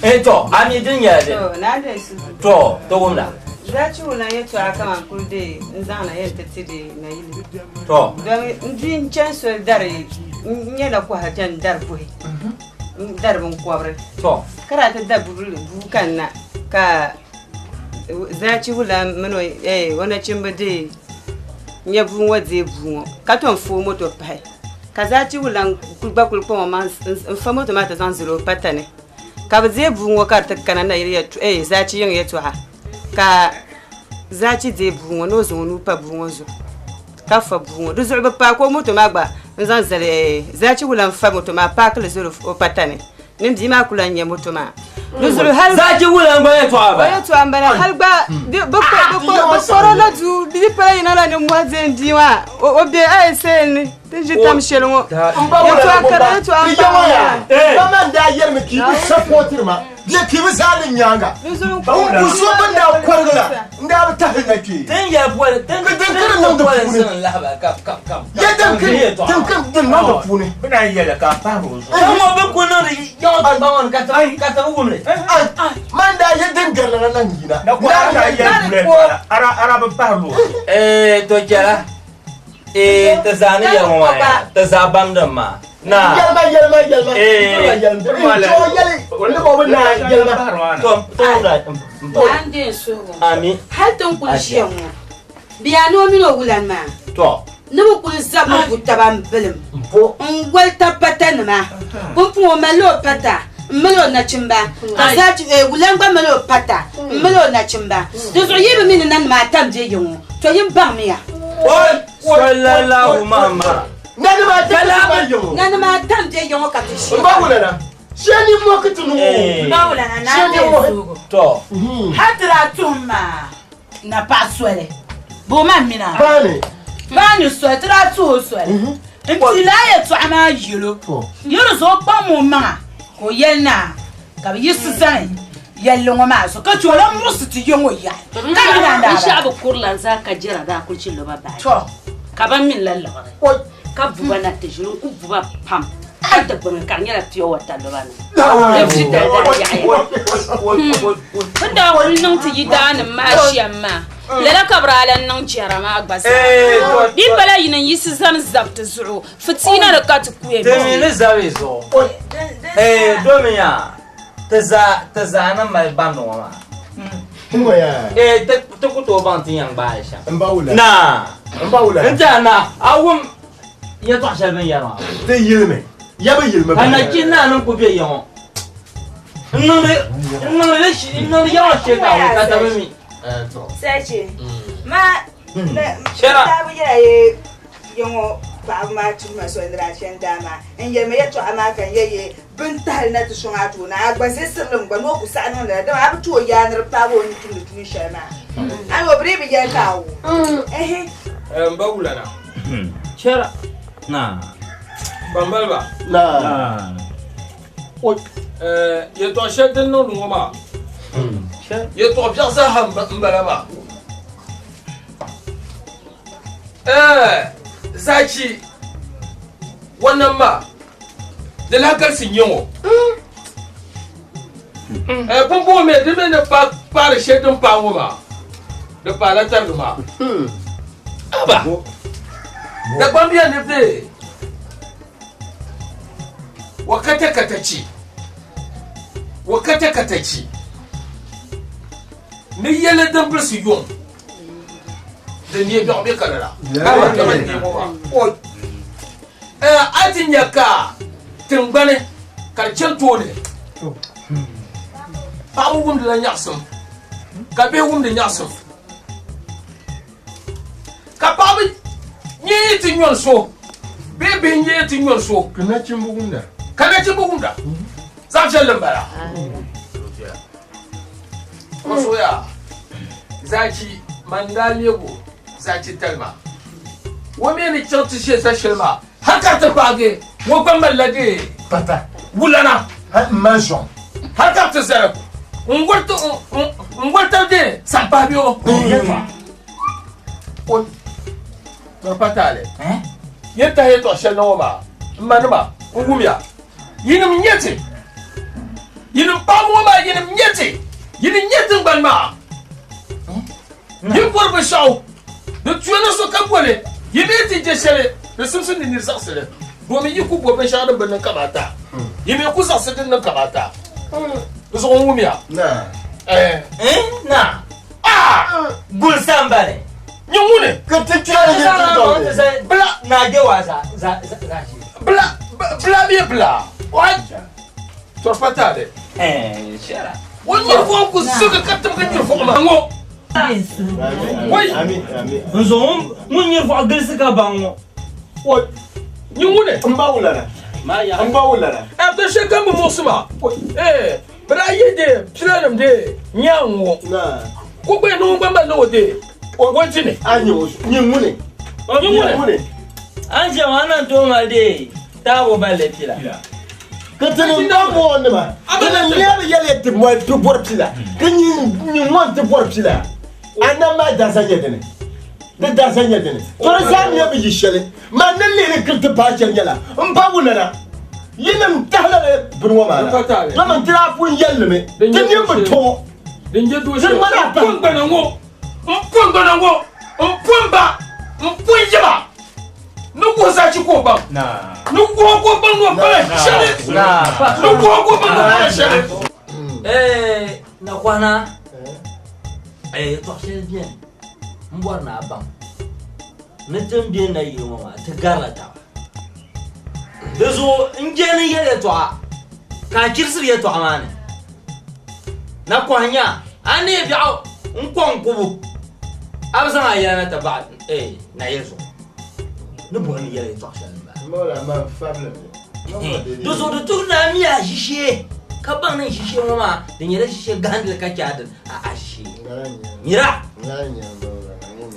Eh, to, a mi din nyɛla din. To, ti wumda. Zachi wula yɛtɔɣa kaman kuli de n zaŋ na yɛn ti ti di nayili. To. Domi n di n chani soli dari n nyɛla kɔha chani dari buhi n dari binkɔbiri. To. Ka daa ti da bua kanna ka Zachi wula mini o eh, o nachimba deei n-nyɛ bua ŋɔ deei bua ŋɔ ka tom fa o moto pahi ka Zachi wula gba kuli kpaŋ o maŋ n-fa moto maa ti zaŋ zali o pata ni ka bɛ deei bua ŋɔ ka di ti kana nayili eh, Zachi yiŋ yɛltɔɣa ka Zachi deei bua ŋɔ ni o zaŋ o nuu pa bua ŋɔ zuɣu ka fa bua ŋɔ di zuɣu bɛ paaki o moto maa gba n-zaŋ zali eh, Zachi wula n-fa moto maa paaki li zali o pata ni. Ni bia maa ku lan nya moto maa. Di zuɣu hal. Zaachi wula n-gba yɛtɔɣa bala. O yɛtɔɣa m-bala hal gba bɛ kɔrɔ la duu di pala yina la nimmohi deei bia maa o be ASL ni ti ʒi tam shɛli ŋɔ. Yɛtɔɣa kara yɛtɔɣa m-bala maa. Ba man daa yɛlimi ka yi bi sapɔtiri ma bee ka yi bi zaa li nyaaŋa. N bu so bɛn daa kɔrigi la n-daa bi tahili na kpee. Tin yɛli poli tin Ka din kiri niŋ di poli puuni. n-siŋ n-lahi ba ka ka ka Ya din kiri din kiri din niŋ di puuni. Bɛ na yɛli ka a pahiri o zuɣu. Ka ŋɔ bɛ ku niŋdi yaŋɔ tiŋgbani ŋɔ ni ka ti ka ti bi wum li. Man daa yɛ din gari la na yina. Na ko a daa yɛli bula yɛltɔɣa la, a daa bi pahiri o zuɣu. Ee to chɛla ee ti zaa ni yɛli ŋɔ maa yaa ti zaa bamdi m maa. Naa. Yɛlima yɛlima yɛlima. Ee. Yɛlima yɛlima. N chɔ yɛli ni o bi naan yɛlima. To to wula. Naa n-deei n suhigu. Ami. Hal ti ni kuli ʒiya ŋɔ, bɛ yaa ni o mini o wulani maa To. ni bɛ kuli zabimi gu taba m-bilim n-goli tab patanima. Pumpɔŋɔ o malila o pata m-mali o nachimba, ka Zaachi, eh, wulani gba mali o pata m-mali o nachimba. Dinzuɣu yi bi mi ni nanima ata m-be ya ŋɔ, to yin baŋmiya. Sallallahu Muhammad. Nanima ata m-be ya ŋɔ. Nanima ata m-be ya ŋɔ ka ti ʒiya. M ba wulana. Shee ni mɔ ki ti niŋ o. M ba wulana, naa n-deei suhigu. To. Hal ti daa tuhim maa na paɣa soli, bɛ o ma m-mini a. Paani. Paani soli, ti daa tuhi o soli. N-ti lala yɛtɔɣa maa yɛl o. Yɛl o zuɣu o kpaŋm o maŋa ka o yɛli naa ka bɛ yiɣisi zani yɛlli ŋɔ maa zuɣu ka chɛ o lan muɣisi ti ya ŋɔ yaɣi. Ka mi naan daa bala. Binshɛɣu bi kuri lan zaa ka jɛra daa kuli chɛ lo ba bahi. Ka ba mini la liɣiri. Ka bu ba na ti ʒili n-ku bu ba pam ka ti gbubi ka di nyɛla pure water loba ni. Di vi dali daa yaɣiya. Bɛ ni daa kuli niŋ ti yidaannim maa shɛm maa, lala ka bɛ daa lan niŋ jɛra maa gba zaa. Di pala yini n-yiɣisi zani zabi ti zuɣu, fitiina ni ka ti ku ya Ti mi ni zabi zuɣu. Ee, domi ya, ti zaa, ti zaa ni mali bandi ŋɔ maa. Ee, ti, ti ku tooi baŋ ti yɛn gbaai shɛm. Naa, n tɛha naa, a wum yɛtɔɣ shɛli bɛ ni yɛri maa? Ti yilimi, ya bi yilimi Ka nachin naa ni ku be ya ŋɔ n-niŋdi, n-niŋdi li shi, n-niŋdi ya ŋɔ shee ka a wum ka ti bi mi. Sachi, ma, Shɛra. taabu yɛla ye ya ŋɔ. paɣaba maa tuhi ma soli ni daa chani daa maa n-yɛli ma yɛtɔɣa maa ka n yɛli ye bɛ ni tahili na ti sɔŋ a tooni a gba zilisirili m gba ni o ku saɣi niŋ lala dama a bi ti o yaa ni di paagi o ni tumdi tuun shɛli maa. Ayi o bi dii bi yɛli ka a wum. Ɛhi. M ba wulana. Chɛra. Naa. Kpambaliba. Naa. Yɛtɔɣ shɛli din niŋdi ŋɔ maa, yɛtɔɣ biɛɣu zaaha m-bala maa. Zaachi, wannan maa, di lahi galisi n-nyɛ ŋɔ. Pumpɔŋɔ mi di mi ni paari shɛli din paai ŋɔ maa, di paala tarigi maa. Aba, Dagbambiya ni be wa kata kata chi, wa kata kata chi ni yɛli din bilisi yuŋ din nyɛ biɛɣu bɛ ka lala a ti nya ka tiŋgbani ka di chani tooni paɣaba wumdila nyaɣasim ka bihi wumdi nyaɣasim Ka paɣaba nyee ti nyɔri so bee bihi nyee ti nyɔri so. Ka nachimba wumda. Ka nachimba wumda. Zaɣ viɛlli m-bala. O soya Zaachi man daa leego Zaachi tali maa. O mi ni chaŋ ti ʒe za shɛli maa hal ka di ti paagi o gba malila di pata wulana. Hal m-mali zɔŋ. Hal ka di ti zali n-goli tabi di sampahi bɛ o yɛltɔɣa. O di pa taali. Yi ni tahi yɛtɔɣ shɛli na ŋɔ maa, m manima, n wumya. Yinim n-nyɛ ti. Yinim paɣiba ŋɔ maa, yinim n-nyɛ ti. Yi ni nyɛ tiŋgbani maa. Yi bɔri binshɛɣu, di tuya ni so ka boli. Yi mi ti je shɛli, di simsi ni nir zaɣisi li. Domin yi ku bo binshɛɣu din bi niŋ kamaata, yi mi ku zaɣisi din niŋ kamaata. Di zuɣu n wumya. Eh, na. Ah! Guli sambani. Nyɛ ŋuni? Ka ti kpɛri yi ti dɔŋ Bila. Na je wa za za za za shi. Bila bila bee bila. Tɔrifa taali. Eh, shɛra. O nyiri fɔŋ ku sigi ka tibigi nyiri fɔŋ maa ŋɔ. Wai. N zo ŋun nyiri fɔɣu gilisi ka baŋ ŋɔ. Nyɛ ŋuni? N ba wulana. N ba wulana. A to shɛli kam bi muɣisi ma. Eh, bɛ daa yihi de pilanim de nyaŋ ŋɔ. Ko gba ni ŋun gba mali ni o de o jini. A nyɛ ŋuni? Nyɛ ŋuni? An ʒiya maa na tooi mali de taabo balli pila. Ka ti ni daa ŋɔ nima, ti ni lɛbi yɛli ti moli ti bɔri pila, ka nyin ŋɔ ti bɔri pila, a nam maa darisa nyɛ dini? Di darisa nyɛ dini? To di zaa mi bi yi shɛli. Man ni lihiri kiri ti paai shɛli nyɛla m ba wulana yinim tahi lala bini ŋɔ maa na, domin ti daa pun yɛli li mi ti nini bi tooi. Ti ŋmani a pahi. M gbana ŋɔ, m pun gbana ŋɔ, m pun ba, m pun yiba ni wuhi zachi ka o baŋ, ni wuhi ka o baŋ ni o pala shɛli, ni wuhi ka o baŋ ni o pala shɛli. Eh, nakɔhina, eh, yɛtɔɣ shɛli beni m bɔri ni a baŋ ni ti ni be nayili ŋɔ maa ti garila taba. Di zuɣu n je ni yɛli yɛtɔɣa ka a chirisiri yɛtɔɣa maa ni. Nakɔhi nya a ni biɛɣu n-kɔŋ kubu, a bi zaŋ a yɛla na ti baɣi nayili zuɣu ni bɔri ni yɛli yɛtɔɣ shɛli m-bala. Di zuɣu di tuhi ni a mi a ʒishee ka baŋ ni n ʒishee ŋɔ maa di nyɛla ʒishee gahindili ka chɛ a dini a a ʒishee. Mira!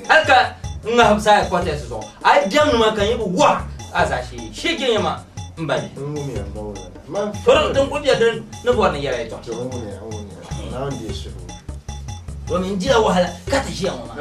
Hali ka n ŋahim saaya kɔtɛsi zuɣu a yi biɛŋ nima ka n yi bi wɔr a zaashee shee je nyɛ ma m ba bihi. Firiŋ din kuli be din ni bɔri ni yɛla yɛtɔɣa shɛm. Domin n dila wahala ka ti ʒiya ŋɔ maa.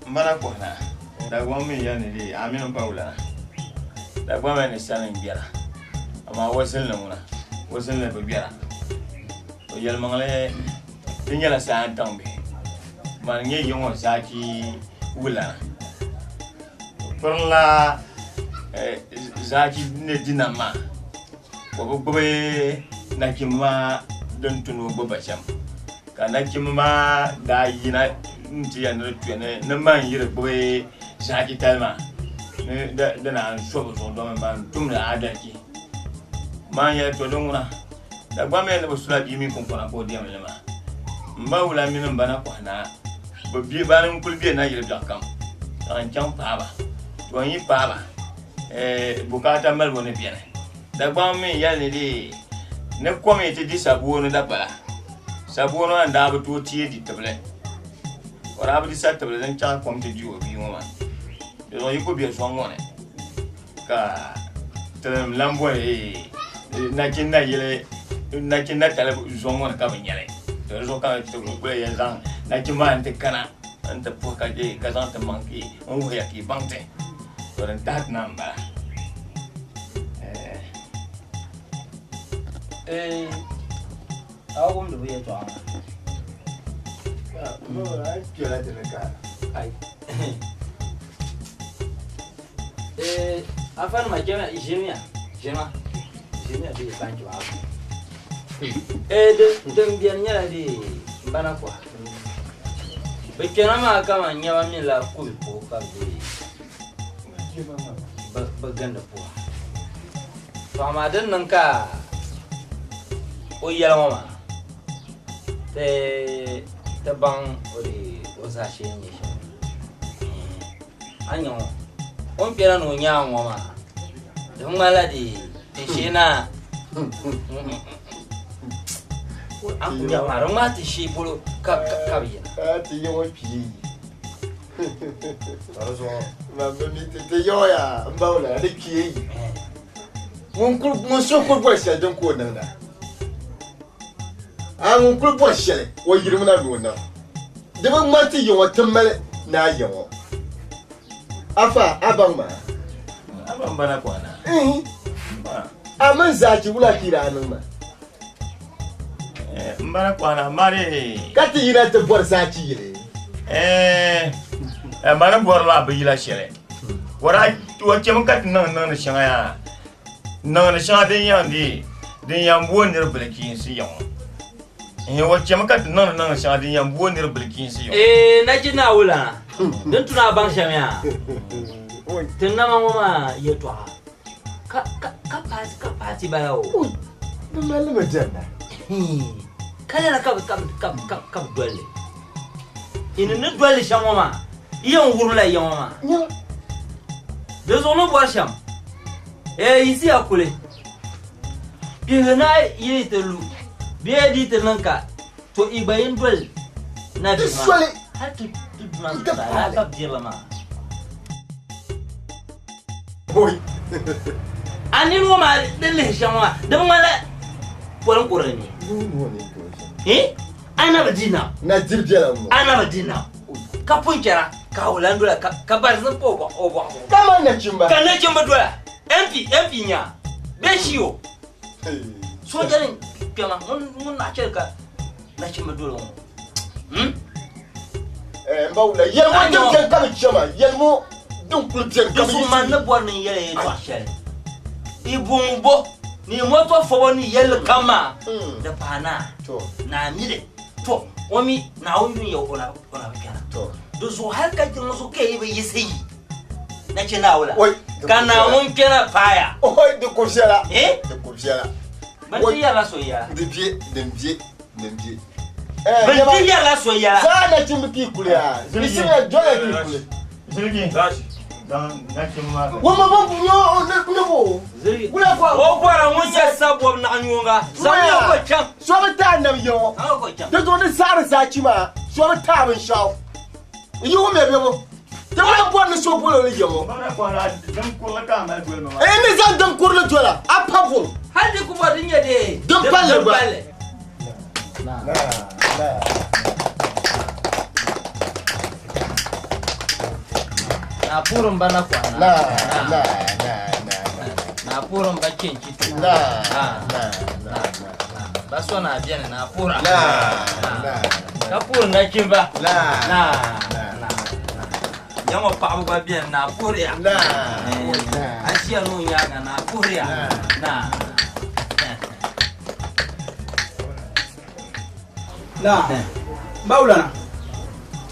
N bala kɔhina Dagbaŋ mi yɛli ni dee a mini m pa wulana Dagbaŋ mi ni sani n-gbɛra amaa o zilinli ŋuna o zilinli bi gbɛra o yɛlimaŋli Ti nyɛla saha n-tiŋ bihi. Mani n-nyɛ yiŋɔ Zaachi Wulana. Pirinla zaachi ni di nam maa o bi gbubi nachimba maa din tu ni o gbubi ba shɛm ka nachimba maa daa yina nti yɛli ni di tuya ni man yi di gbubi zaachi tali maa ni di naan so bi zuɣu domi man tumdi adalichi. Man yɛli to di ŋuna Dagbaŋ mi ni bi sula bia mini kunkona ka o diɛm li maa. M ba wula mini m ba na kɔhi naa bi bɛ bani n-kuli be nayili biɛɣu kam ka n chaŋ paai ba. To n yi paai ba bukaata malibu ni beni. Dagbaŋ mi yɛli ni dee ni kom yi ti di sabooni dapala. Sabooni maa n-daa bi tooi teei di tibili. O daa bi di sa tibili din chaŋ kom ti di o bia ŋɔ maa. Di zuɣu yi ku be zɔŋ ŋɔ ni. Ka tinim lan boli nachin nayili nachin natali zɔŋ ŋɔ ni ka bi nyɛli to di zuɣu ka ti kuli yɛn zaŋ nachin maa n-ti kana n-ti puhi ka je ka zaŋ ti maŋ ka n wuhiya ka yi baŋ ti to din tahi ti na m-bala. Ee, a wumdi bɛ yɛltɔɣa maa. A yi kpɛla di ni ka. Ai. Eh, afanima jɛma ʒimiya ʒima ʒimiya bee banchi maa eh din din biɛni nyɛla di n bana kɔha bi kpɛna maa kaman nyɛma minila kubi puhi ka bi bi gindi puha to amaa din niŋ ka o yɛli ŋɔ maa ti ti baŋ o di o zaashee ni nyɛ shɛm A ni nya ŋɔ, o ni kpɛra ni o nyaŋ ŋɔ maa, di ŋmanila di tinshee naa. A ku nya maa, di ŋmaa tinshee polo ka bi yina. A ti yi ŋɔ kpee yi. Ma bi mi ti yi ŋɔ yaa m ba wula di kpee yi. Ŋun so kuli bɔri shɛli din ka o niŋda. A ŋun kuli bɔri shɛli o yirimina ni o niŋ. Di bi ŋmani ti yiŋɔ ti mali naa yiŋɔ. Afa, a baŋ maa? A baŋ bana kɔhi naa. Ihi. A mini zaachi wula ka yi daa niŋ maa? N bana kɔhi naa, mari. Ka ti yina ti bɔri zaachi yili. Mani bɔri maa bi yila shɛli. O daa o chɛmi ka ti niŋ niŋdi shɛŋa yaa. Niŋdi shɛŋa din yɛn di din yɛn booi niri bilichiinsi yiŋɔ. N o chɛmi ka ti niŋdi niŋdi shɛŋa din yɛn booi niri bilichiinsi yiŋɔ. Ee, nachi Naawulana, din tu ni a baŋ shɛm yaa, ti nama ŋɔ maa yɛtɔɣa ka ka ka paati ka paati bala o. Bɛ mali li mi diɛmda. Ka lala ka bɛ ka bɛ ka bɛ ka bɛ doli li. Yi ni ni doli li shɛm ŋɔ maa, yi yɛn wurimla ya ŋɔ maa. Di zuɣu ni bɔri shɛm, ee yiɣisiya kuli. Kpihili na yi ti lu bee di ti niŋ ka to i gba yin doli nabihi maa hal ti duna zuɣusaa lala ka bɛ dirili maa. A nini ŋɔ maa din lihi shɛm ŋɔ maa di bi ŋmanila polin kurili ni. A na bi di nam. Na diri biɛla ŋɔ. A na bi di nam. Ka pun chɛra ka a lan dola ka bari zini pa o bɔɣu zuɣu. Kaman nachimba. Ka nachimba dola. MP MP nya bee shi o. Soojali kpɛma ŋun naɣ chɛli ka nachimba dola ŋɔ. N ba wula yɛlimo din beni ka bi chɛ ma yɛlimo din kuli beni ka bi yiɣisi. Man ni bɔri ni n yɛli yɛltɔɣa shɛli i buŋ bo ni moto fobo ni yɛlli kam maa di paai naa naa mili to o mi Naawuni yuun yɛ o na bi kpɛna di zuɣu hali ka jiŋli zuɣu ka yi bi yiɣisi yi na chɛ Naawula ka Naawuni kpɛna paaya. Di ku viɛla di ku viɛla. Bɛ ti yɛrila so yɛla. Di bɛ din bɛ din bɛ. Bɛ ti yɛrila so yɛla. Zaa nachimbi ka yi kuli yaa. Ziligi dola ka yi kuli. Ziligi. Wama ba bu yo ne bo. Ziligi. O bɔra ŋun nyɛ sabɔb naɣ nyuŋga. Zaŋmi o ko chaŋ. So bi taai nam yiŋɔ. Di zuɣu di saɣiri zaachi maa so bi taai binshɛɣu. Yi wumya bɛ bo. Ti lahi bɔri ni so boli o ni yiŋɔ. N ni zaŋ din kurili dola a pa buŋ. Hali di ku bɔri din nyɛ dee. Din palli gba. Na purim ba na kwa na. Na na na na. Na purim ba chenchi tu. Na na na. Ba so na biɛni na pura. Na na. Ka puri nachimba. Na na na. Ya ŋɔ paɣaba gba beni naa puhiriya. A ʒiya ni o nyaaŋa naa puhiriya. Naa. Naa, Bawulana,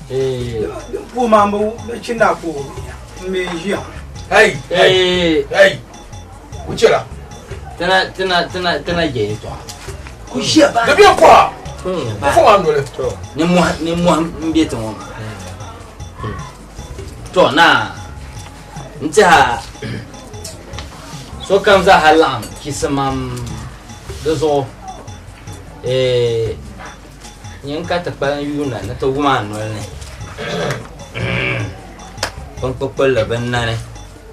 din puhi maa m-bi chinda a puhibu m mi ʒiya. Hey, hey, hey, wuchira. Tina tina tina tina je yɛltɔɣa. Ku ʒiya baa. Di bɛ pɔha. Fo maa noli. Nimmohi nimmohi m-be ti ŋɔ maa. To naa n tiɛha sokam zaaha laɣim chisimam di zuɣu nyin ka ti kpalim yuunda ni ti wum a noli ni binkpukpulli binnani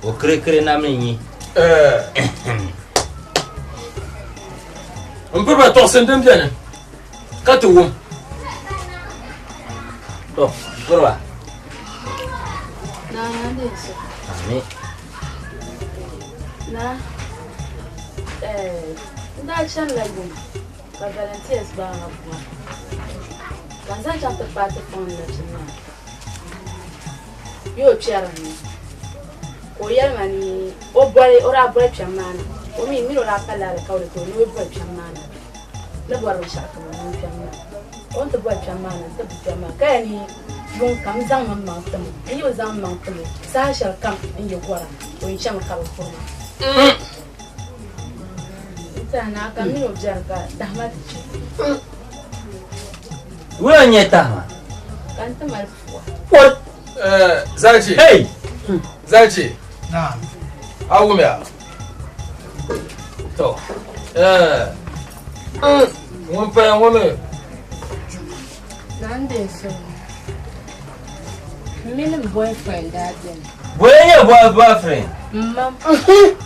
o kirikiri na mi nyi. M piriba tɔɣisim din beni ka ti wum. To, piriba. Amin. Naa, n daa chanila yuŋ ka volunteers gbaai ma buɣa ka n zaŋ chaŋ ti paai ti fɔŋ nachim maa yi o kpɛrimi mi ka o yɛli ma ni o boli o daa boli kpɛm maa na o mi mini o daa palila alikauli ka o ni o boli kpɛm maa na ni bɔri binshɛɣu kam o niŋ kpɛm maa o ni ti boli kpɛm maa na n-ti bi kpɛm maa ka yɛli ni yuŋ kam zaŋmi m maŋ tim o n yi bi zaŋ m maŋ tim o saha shɛli kam n yi gɔra o yɛn chami ka bi kuri ma n tiɛha naa ka m mini o biɛri ka tahima ti chɛ. Wula n-nyɛ tahima? Ka n ti mali pua. What? Zalchi. Hey! Zalchi. Naam. A wumya? To. Ŋun paya ŋɔ mi. Naa n deei so. M mini m boyfriend daa beni. Bɔyi n-nyɛ boyfriend? M mam.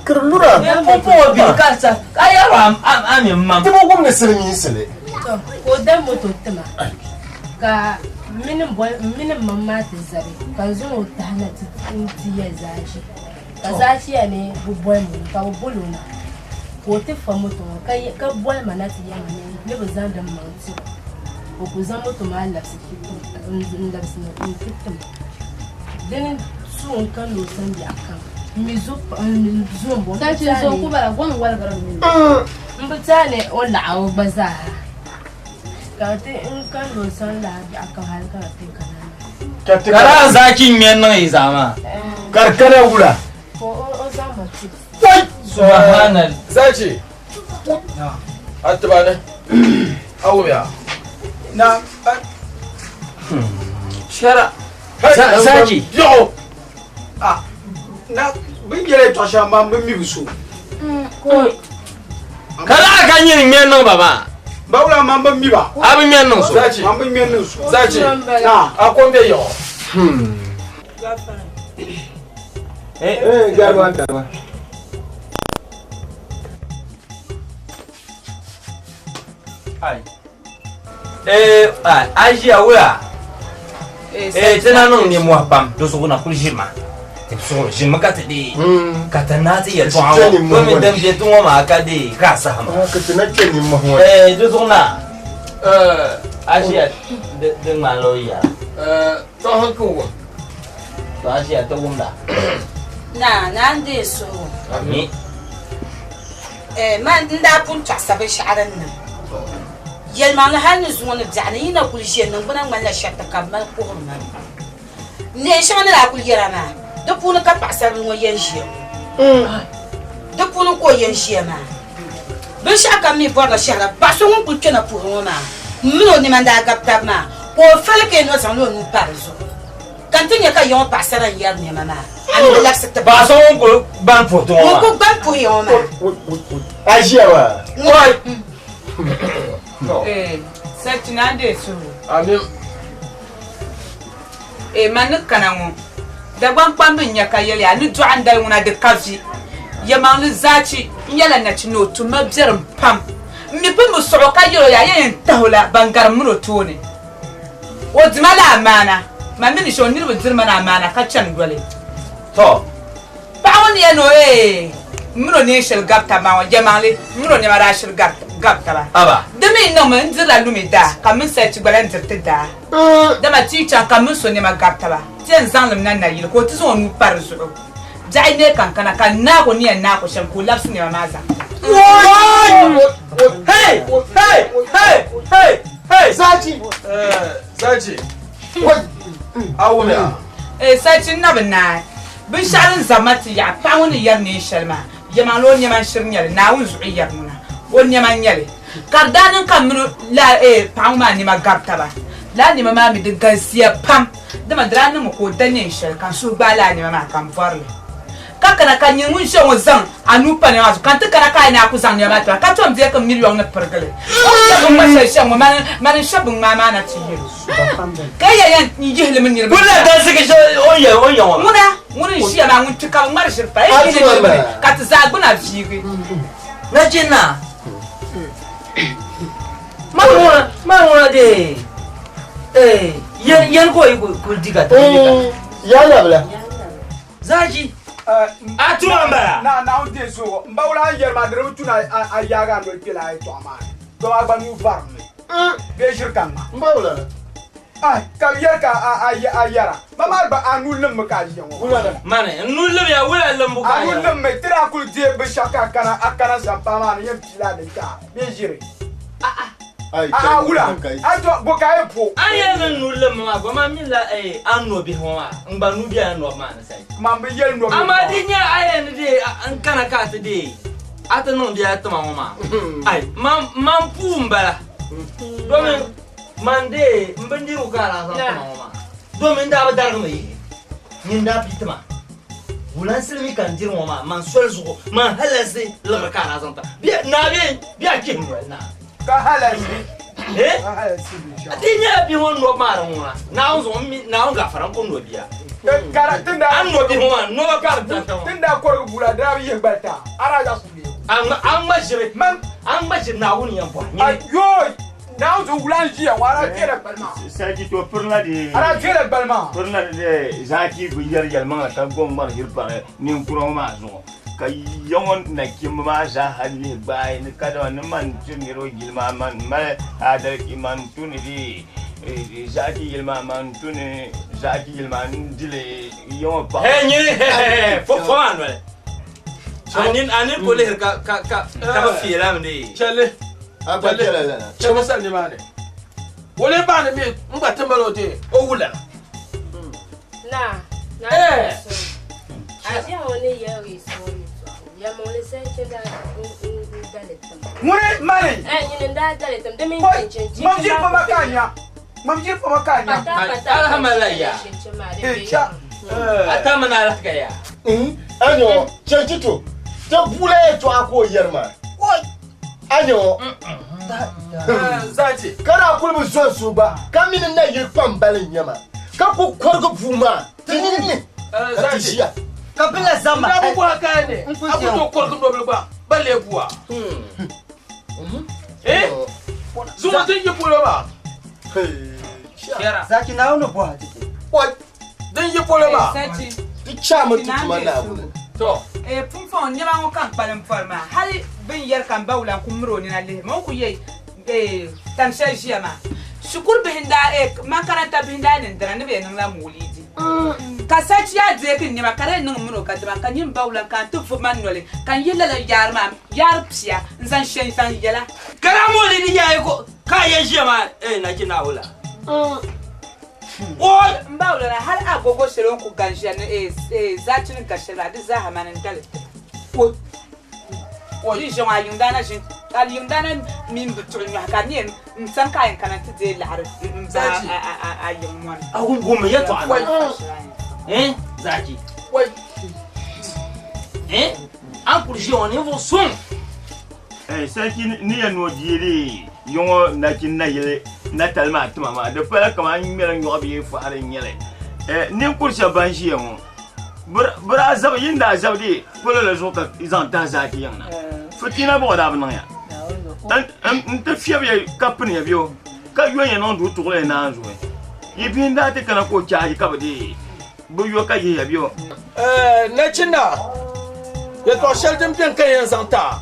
Kirilura. N pumpɔŋɔ bihi ka sa ka yɛri a mi m mam. Ti bi wumdi silimiinsili. To, ka o da moto ti ma ka m mini m mam maa ti zabi ka n zaŋ o tahi na nti yɛli Zaachi. Ka Zaachi yɛli ni bɛ boli ma o na ka bɛ boli o na ka o ti fa moto ŋɔ ka boli ma na ti yɛli ma ni bɛ zaŋdi m maŋ ti o. O ku zaŋ moto maa labisi n-labisi nti ti ma. Dini su n kanna o sani biɛɣu kam. M mi zo m-bɔ. Zaachi n zo n-ku bala gom waligiri m mini. M bi tiɛhi ni o laɣi o gba zaaha ka ti n kanna o sani laa biɛɣu kam hali ka di ti kana maa. Ka daa Zaachi ŋmɛ n-niŋ yi zaa maa. Ka di kana wula? Ka o zaŋ ma ti. Subhanal. Zaachi, a tiba ni a wumya. Na. Shɛra. Zaachi. Yɔɣu. Ah, na bin yɛla yɛltɔɣa shɛŋa maa bi mi bi so. Ka laɣa ka nyini ŋmɛ niŋ ba maa. Bawula man bi mi ba. A bi ŋmɛ niŋ so. Zaachi. Man bi ŋmɛ niŋ so. Zaachi. A ko n bɛ yɔɣu. Eh, gariba gariba. Ai. Eh, a ʒiya wula? Eh, ti na niŋ nimmohi pam di zuɣu na kuli ʒiri ma. Ti suɣuri ʒinimi ka ti deei ka ti naai ti yɛltɔɣa ŋɔ domin din be ti ŋɔ maa ka deei ka a saha maa. Ka ti na kpe nimmohi ŋɔ. Eh, di zuɣu na a ʒiya di ŋmanila o yɛra. Tɔhi n ku wum. To a ʒiya ti wumda. Naa, naa n-deei suhigu. Ami. Eh, man n daa pun tɔɣisa binshɛɣu din niŋ. Yɛlimaŋli hal ni zuŋɔ ni biɛɣu ni yi na kul ʒe niŋgbuna ŋmanila shɛriti ka bɛ mali kuhiri ma. Neen shɛŋa ni daa kul yɛra maa, di puuni ka paɣisaribila ŋɔ yɛn ʒiya ŋɔ. Di puuni ka o yɛn ʒiya maa. Binshɛɣukam mi bɔrila shɛhira. Paɣ so ŋun kul kpɛna puhiri ŋɔ maa, m min o nɛma n-daa gabi tab maa, ka o fali ka o zaŋla o nuu pa di zuɣu. Ka n ti nya ka ya ŋɔ paɣisara n-yɛri nɛma maa, a ni bi labisi ti ba. Paɣ so ŋun kul gbani puhi ti ŋɔ maa. Ŋun kul gbani puhi ya ŋɔ maa. A ʒiya maa? Sarchi naa n-deei suhigu. Amin. Ee, man ni kana ŋɔ, Dagbaŋ kpambi n-nya ka yɛli a ni dɔɣi n dali ŋuna di ka vi. Yɛmaŋli Zaachi n-nyɛla nachi ni o tum ma biɛrim pam. M mi pun bi sɔɣ o ka yɛl o yaa yɛn yɛn tahi o la ban gari m min o tooni. O dima la amaana, man mi ni shɛli o niriba diri ma ni amaana ka chani yoli. Tɔ! Paɣa ŋɔ ni yɛli ni o eei m min o neen shɛli gabi taba maa ŋɔ, yɛlimaŋli m min o nɛma daa shiri gabi taba. Aba! Di mi niŋmi n dirila lumi daa ka m mini Sarchi gba lahi diri ti daa. Dama ti yi chaŋ ka m mini so nɛma gabi taba. Ti yɛn zaŋ li mi na nayili ka o ti zaŋ o nuu pa di zuɣu. Biɛɣu yi neei ka n kana ka n naag o ni yɛn naag o shɛm ka o labisi nɛma maa zaa. Hey! Hey! Hey! Hey! Hey! Zachi! Zachi! A wumya? Eh, Sachi n na bi naai. Binshɛɣu din zabi ma ti yaɣi paɣa ŋɔ ni yɛri neen shɛli maa, yɛmaŋli o nɛma n-shiri nyɛ li, Naawuni zuɣu yɛri ŋuna, o nɛma n-nyɛ li. Ka di daa niŋ ka m mini lala eh, paɣa ŋɔ maa nɛma gari taba. Lala nɛma maa mi di galisiya pam, dama di daa niŋmi ka o da neen shɛli ka n suhu gbaai lala nɛma maa ka m bɔri li. Ka kana ka nyin ŋun ʒiya ŋɔ zaŋ a nuu pa nɛma maa zuɣu, ka n ti kana ka a yi ni a ku zaŋ nɛma maa ti ma, ka tom deei kum miliyɔŋ ni pirigi li. O ni shɛb bin ŋma shɛli ʒiya ŋɔ, mani n-shɛb bin ŋmaa maa na ti yɛl o. Ka yi yɛn yihi li mi niriba. Kuli la dansigi shɛli o ni yɛn ŋɔ maa. Ŋuna ŋuni n-ʒiya maa ŋun kpi ka bɛ ŋmari ʒiri pa, yi yihi li niriba ni ka ti zaa gbuna viigi. Nachinna, man ŋuna, man ŋuna dee, eh, yɛn ka o yi kuli di ka ti di ka. Ya nabila. Zaji, a tuma m-bala. Na Naawuni deei suhigu. M ba wula a ni yɛli maa di di bi tu ni a yaagi a noli kpe lala yɛtɔɣa maa ni. Dama a gba nuu varimi bee ʒiri ka ŋma. M ba wula la. Ai, ka bɛ yɛli ka a yɛra, Ma maa gba a nuu limmi ka a ʒiya ŋɔ. Mani, n nuu limya, wula limbu ka a A nuu yɛra? limmi, ti daa kuli deei binshɛɣu ka a kana sampaa maa ni yɛn piila a din taai bee ʒiri. A'a wula, a to bo ka a yɛn po? A ni yɛli ni n nuu limmi maa gba, man mi la a ni no bihi ŋɔ maa, n gba nuu bela nɔbu maa ni sayi. Man bi yɛli nɔbu Amaa di nyɛla a yɛli ni deei n kana ka a ti deei a ti niŋ biɛla tima ŋɔ maa, ai, man puu m-bala domin Man dee n bindirigu ka a daa zaŋ ti ma ŋɔ maa, domin n daa bi darigi mi yihi. Nyini daa pii ti ma. Wula n-silimi ka n diri ŋɔ maa, man soli zuɣu, man halalisi liɣiri ka a daa zaŋ ti ma. Bɛ, naa bɛ, bɛ a kpihim noli naa. Ka halalisi. Eh? Ka halalisi binshɛɣu. Di nyɛla bihi ŋɔ nɔbu maa di ŋuna. Naawuni zuɣu, m mi, Naawuni gafara, n ku nɔ bia. Ka di, tin daa. A ni nɔ bihi ŋɔ maa, nɔba ka di tarita ŋɔ. Tin daa kɔrigi bua la, di daa bi yihi gbali taa. A daa zaɣisi leei o. A ŋma, a ŋma ʒiri. Man. A ŋma ʒiri Naawuni yɛn bɔhi. Nyini. Ayooi! Naawuni zuɣu wula n-ʒiya ŋɔ, a daa kpɛla gbali maa. Sachi to pirila di. A daa kpɛla gbali maa. Pirila di zachi bi yɛri yɛlimaŋli ka gom ŋmari yiri pari ninkura ŋɔ maa zuɣu ka ya ŋɔ nachimba maa zaaha lihi gbaai ni kadama ni man tiri niriba jilima man mali adalchi man tu ni di zachi yili maa man tu ni zachi yili maa n dili ya ŋɔ paɣa. Hey nyini he he he fo fo maa noli. A nin a nin ko lihiri ka ka ka ka bi feela mi dee. Chɛli. A gba kpɛla lala. Chɛmi sali nimaani. O lee baani mi n gba ti mali o dee o wula. Naa, naa Eh. A ʒiya ŋɔ ni yɛli yi suŋ yɛltɔɣa ŋɔ, yɛlimaŋli sayichi daa n dali tim. Ŋuni mali. Eh, nyini n daa dali tim, di mini Koi, chinchin, chinchin ŋmam ʒiri maa foma ku ka a be nya. Ŋmam ʒiri foma ka a nya. Pata, pata, Alhamdulillah ya. Chinchin maa di Eh, be cha. yaɣa. A tamina alaka ya. A nyɛ chinchin to, ti buula yɛltɔɣa ka o yɛri maa. A nyɛ ŋɔ. Zachi. Ka daa kuli bi zɔn so gba, ka mini na yili kpam bali n-nyɛ ma, ka ku kɔrigi bua maa ti nini ni ka ti ʒiya. Ka bɛ la zama. N daa bi bɔhi ka a ni a ku tooi kɔrigi nobili gba ba leei bua. Eh? Zuŋɔ ti yi polo maa. Zachi Naawuni bɔhi ti ti. Din yi polo maa. Ti chami ti tuma Naawuni. To. Eh, pumpɔŋɔ nɛma ŋɔ ka n kpalim pɔri maa, hali bɛ ni yɛri ka m ba wula n-ku miri o nina lihi ma, o ku ye, eh, tan shɛli ʒiya maa. Shikuru bihi n-daa, eh, makaranta bihi n-daa niŋ dina ni bɛ yɛn niŋla moolidi. Ka sachiya deegi n nɛma ka di yɛn niŋ m mini o kadama ka nyini ba wula ka n ti vubi ma noli ka n yihi lala yaari maa, yaari pia n-zaŋ shɛ n-zaŋ yɛla. Ka daa moolidi yaai ko ka a yɛn ʒiya maa, eh, nachinaa wula. M ba wulana, hali agogo shɛli o ni ku gani ʒiya ni zachi ni ga shɛli maa, di zaaha mani n-dali ti. O yi ʒiya ŋɔ, a yiŋdaana ʒini, a yiŋdaana mini bi tuɣi nyɔhi ka di nyɛ n sani ka a yɛn kana nti deei laɣiri m-ba a yiŋ ŋɔ ni. A wum yɛtɔɣa na. Eh, Zachi. Eh, a ni kuli ʒiya ŋɔ ninvuɣ suŋ. Eh, Sachi ni yɛn ni o deei li yiŋɔ nachin nayili natali maa tima maa, di pala kaman ŋmɛri nyɔɣu bee fahiri n-nyɛ li. Eh, ninkuri shɛba ban ʒiya ŋɔ, bɛ daa zabi, yi ni daa zabi di polo la zuɣu ka zaŋ tahi Zaki yiŋ na. Fitina bɔŋɔ daa bi niŋ ya. N ti fiɛbi ya ka pini ya bɛ ka yo ya niŋ duu tuɣili ya naanzuhi. Yi bihi n-daa ti kana ka o chaaji ka bɛ deei bɛ yo ka yihi ya bɛ. Eh, nachinna, yɛtɔɣ shɛli din beni ka n yɛn zaŋ ti a.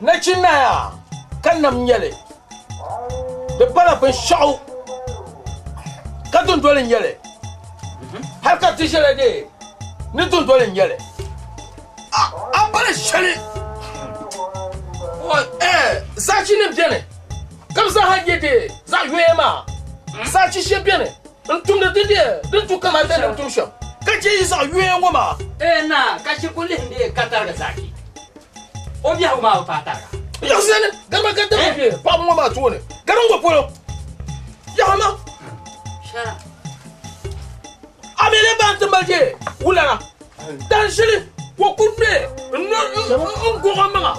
Nachinna yaa ka nam nyɛ li, di pala binshɛɣu ka dundoli n-nyɛ li. Hali ka ti ʒɛla dee ni dundoli n-nyɛ li. A pali shɛli zachinim beni ka bɛ zaaha nyɛ dee zaɣ yoya maa. Zachi shɛb beni n-tumdi di dee din tu kamata ni bɛ tum shɛm, ka chɛ yi zaɣ yoya ŋɔ maa. Ee naa, ka shiri kul lihim dee ka tarigi zachi. O biɛhigu maa bi paai tariga. Yaɣisani, gariba ka tariga be paɣiba ŋɔ maa tooni. Gariŋ polo, yaɣima. Shɛra. A mi lee baŋ ti mali je wulana tanshili ka o kuli ŋme n-guɣ o maŋa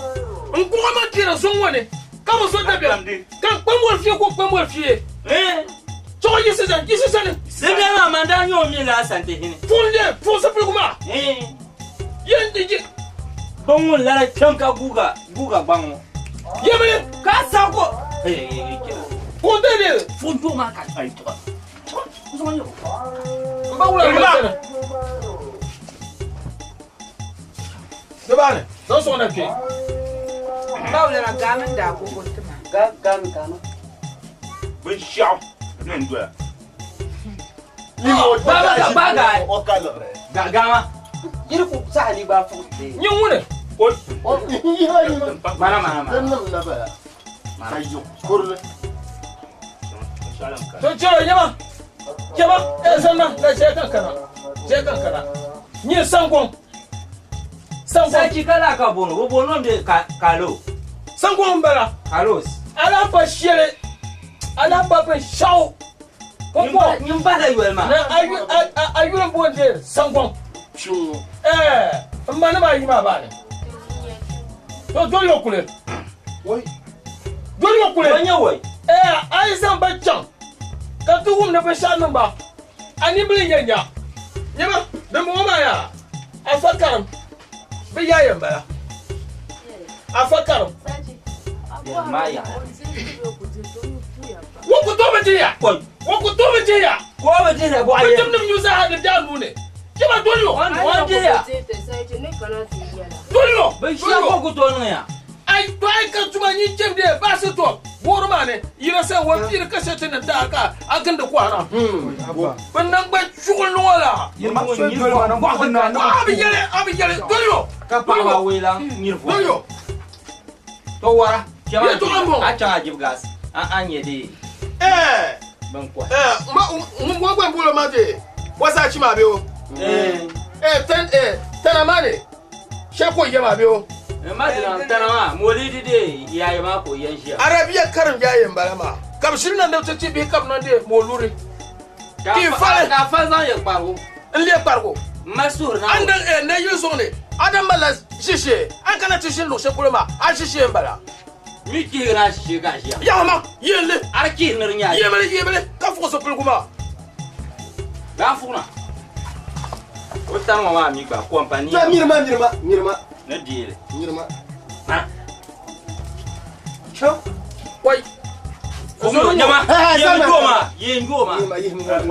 n-guɣ o maŋ kpɛra zo ŋɔ ni ka bi zo dabiɛm ka n kpam wolfie ka o kpam wolfie chuɣu yiɣisi zani yiɣisi zani. Sibia maa man daa nyɛ o mi la Asante hini. Puɣin lee puɣin zipiligu maa yɛn di je. Bin ŋun lala kpɛm ka guuga guuga gbaŋ ŋɔ. Yɛmini. Ka a sa ko. Ka o dee dee. Fuɣin doo maa ka ayi tuɣa. N ba wula ma sani. Dibaani, zaŋ sɔŋ na kpe. Ba wula na gaami n daa gogo ti ma. Ga gaami gaama. Binshɛɣu ni n doya. Ga gaama. Yiri ku saha ni gba fuɣi. Nyɛ ŋuni? Mana mana mana. To chɛro nyɛma chɛma e zanna la ʒɛ kan kana ʒɛ kan kana nyɛ sangɔŋ sangɔŋ Sachi kala ka bono o bono de ka kalo sangɔŋ n bala kalos ala pa shɛli ala pa binshaɣu ko nyin bahala yoli maa na a yuli n booni de sangɔŋ ɛɛ n ma nima ayi maa baani to doli o kuli doli o kuli o nyɛ wai ɛɛ a yi zaŋ ba chaŋ ka ti wum ni binshaɣu niŋ ba a nimbili yɛn nya nyɛma din bɔŋɔ maa yaa afa karim bi yaa yɛn bala afa karim wo ku tooi bi diya wo ku tooi bi diya ko bi diya bi timdim nyu zaa di bɛ a nuu ni chɛma doli o o diya doli o bi shɛba ko ku tooi niŋ ya ai to ai ka tuma nyin chem de ba se to boro ma ne yira se wo piri ka se tin ta ka a gindi kwara bin nan gba chugul no la abi yele abi yele doli o ka paɣaba weela nyiri fo doli o to wara Ye to ambo. a chaŋ a jib gas a a nyɛ de eh bin kɔhi eh ma ngwa gwa mbulo ma de wasa chi ma be o eh ten eh tana ma ne shako ye ma be o ma dina tana maa molidi de yaaya maa ka o yɛn ʒiya arabiya karim ya yin bala ma kam shirin nan da ti bi kam nan de moluri ki fale ka fa zaŋ yɛ kparigu n le kparigu n ma suhuri na an da eh na yi zuɣu ni adam mala shishe an kana ti shin luɣushɛli polo maa a shishe n bala mi chihiri na shishe ka ʒiya yaɣama yɛn le a di chihiri ni di nyɛ yɛmili yɛmili ka fuɣi zipiligu maa gaa fuɣina o tani ŋɔ maa mi gba kɔmpani To mirima mirima mirima ni deeli mirima. wai nyama yen joo maa yen joo maa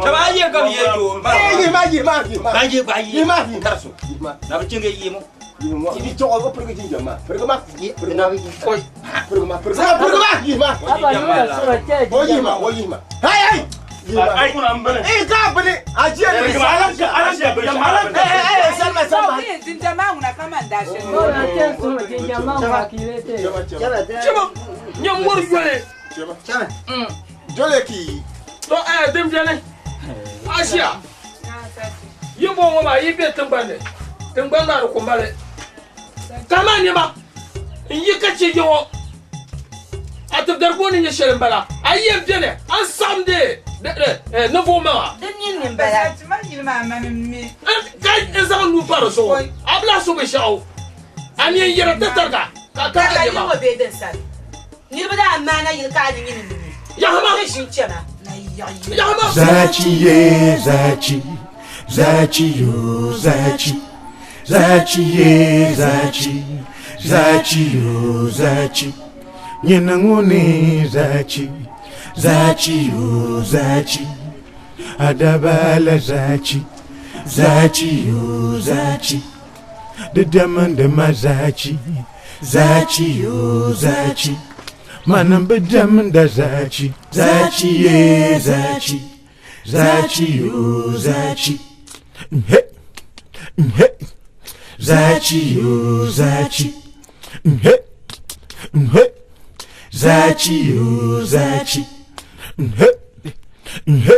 taba a ye ka bi ye joo Eh yihima yihima yihima. ban je gba ye Yihima yihima. karaso Yihima. na bi chinge yemo Yihima. Ibi chɔgɔ ko pirigi jinjam ma. Pirigi ma. Pirigi ma. Oi. Pirigi ma. Pirigi ma. Pirigi ma. Yihima. Aba nuna sura tɛ O yihima o yihima. Hayi hayi. Yihima. Ai kuna n bini. Eh ka bini. A jiya ni. Ala ala siya bini. Eh eh eh Salma Salma. Jinjam maa ŋuna ka man daa shɛli. Nuna tɛ sura jinjam ma ŋuna kile tɛ. Chema chema. chɛma nyɛ mɔri yoli Chema. Jole ki. to eh din biɛni asia yi bɔ ŋɔ maa yi bɛ tingbani ni tingbani maa di ku mali ka maa nɛma n yi ka chɛ yiŋɔ a tibidari booni nyɛ shɛli n bala a yi yɛn biɛni a ni saɣam de ninvuɣu maŋa Din nini ni bala. Zachi ma yili maa mani n mi. ka n zaŋ nuu pa di zuɣu a bi lahi so binshaɣu a ni yɛn yɛra ti tariga ka ka Ka ka yili nɛma ŋɔ bee din sani. Niriba daa maana yili ka a ni nyini ni. Yahama. Ni ʒini chɛma. yahama Zachi ye zachi, zachi yo zachi, zachi ye zachi, zachi yo zachi, nyina ŋuni zachi, zachi yo zachi, adabala zachi, zachi yo zachi, di dɛmdima zachi, zachi yo zachi. Manim bi dɛmda zachi, zachi ye zachi. Zachi yo zachi. He. He. Zachi yo zachi. He. He. Zachi yo zachi. He. He.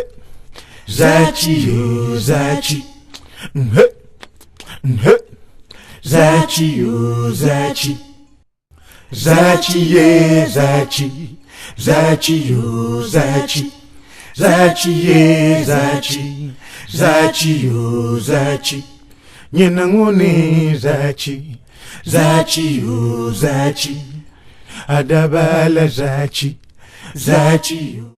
Zachi yo zachi. He. He. Zachi yo zachi. Zachi ye zachi. Zachi yo zachi. Zachi ye zachi. Zachi yo zachi. Nyina ŋuni zachi. Zachi yo zachi. Adabala zachi. Zachi yo.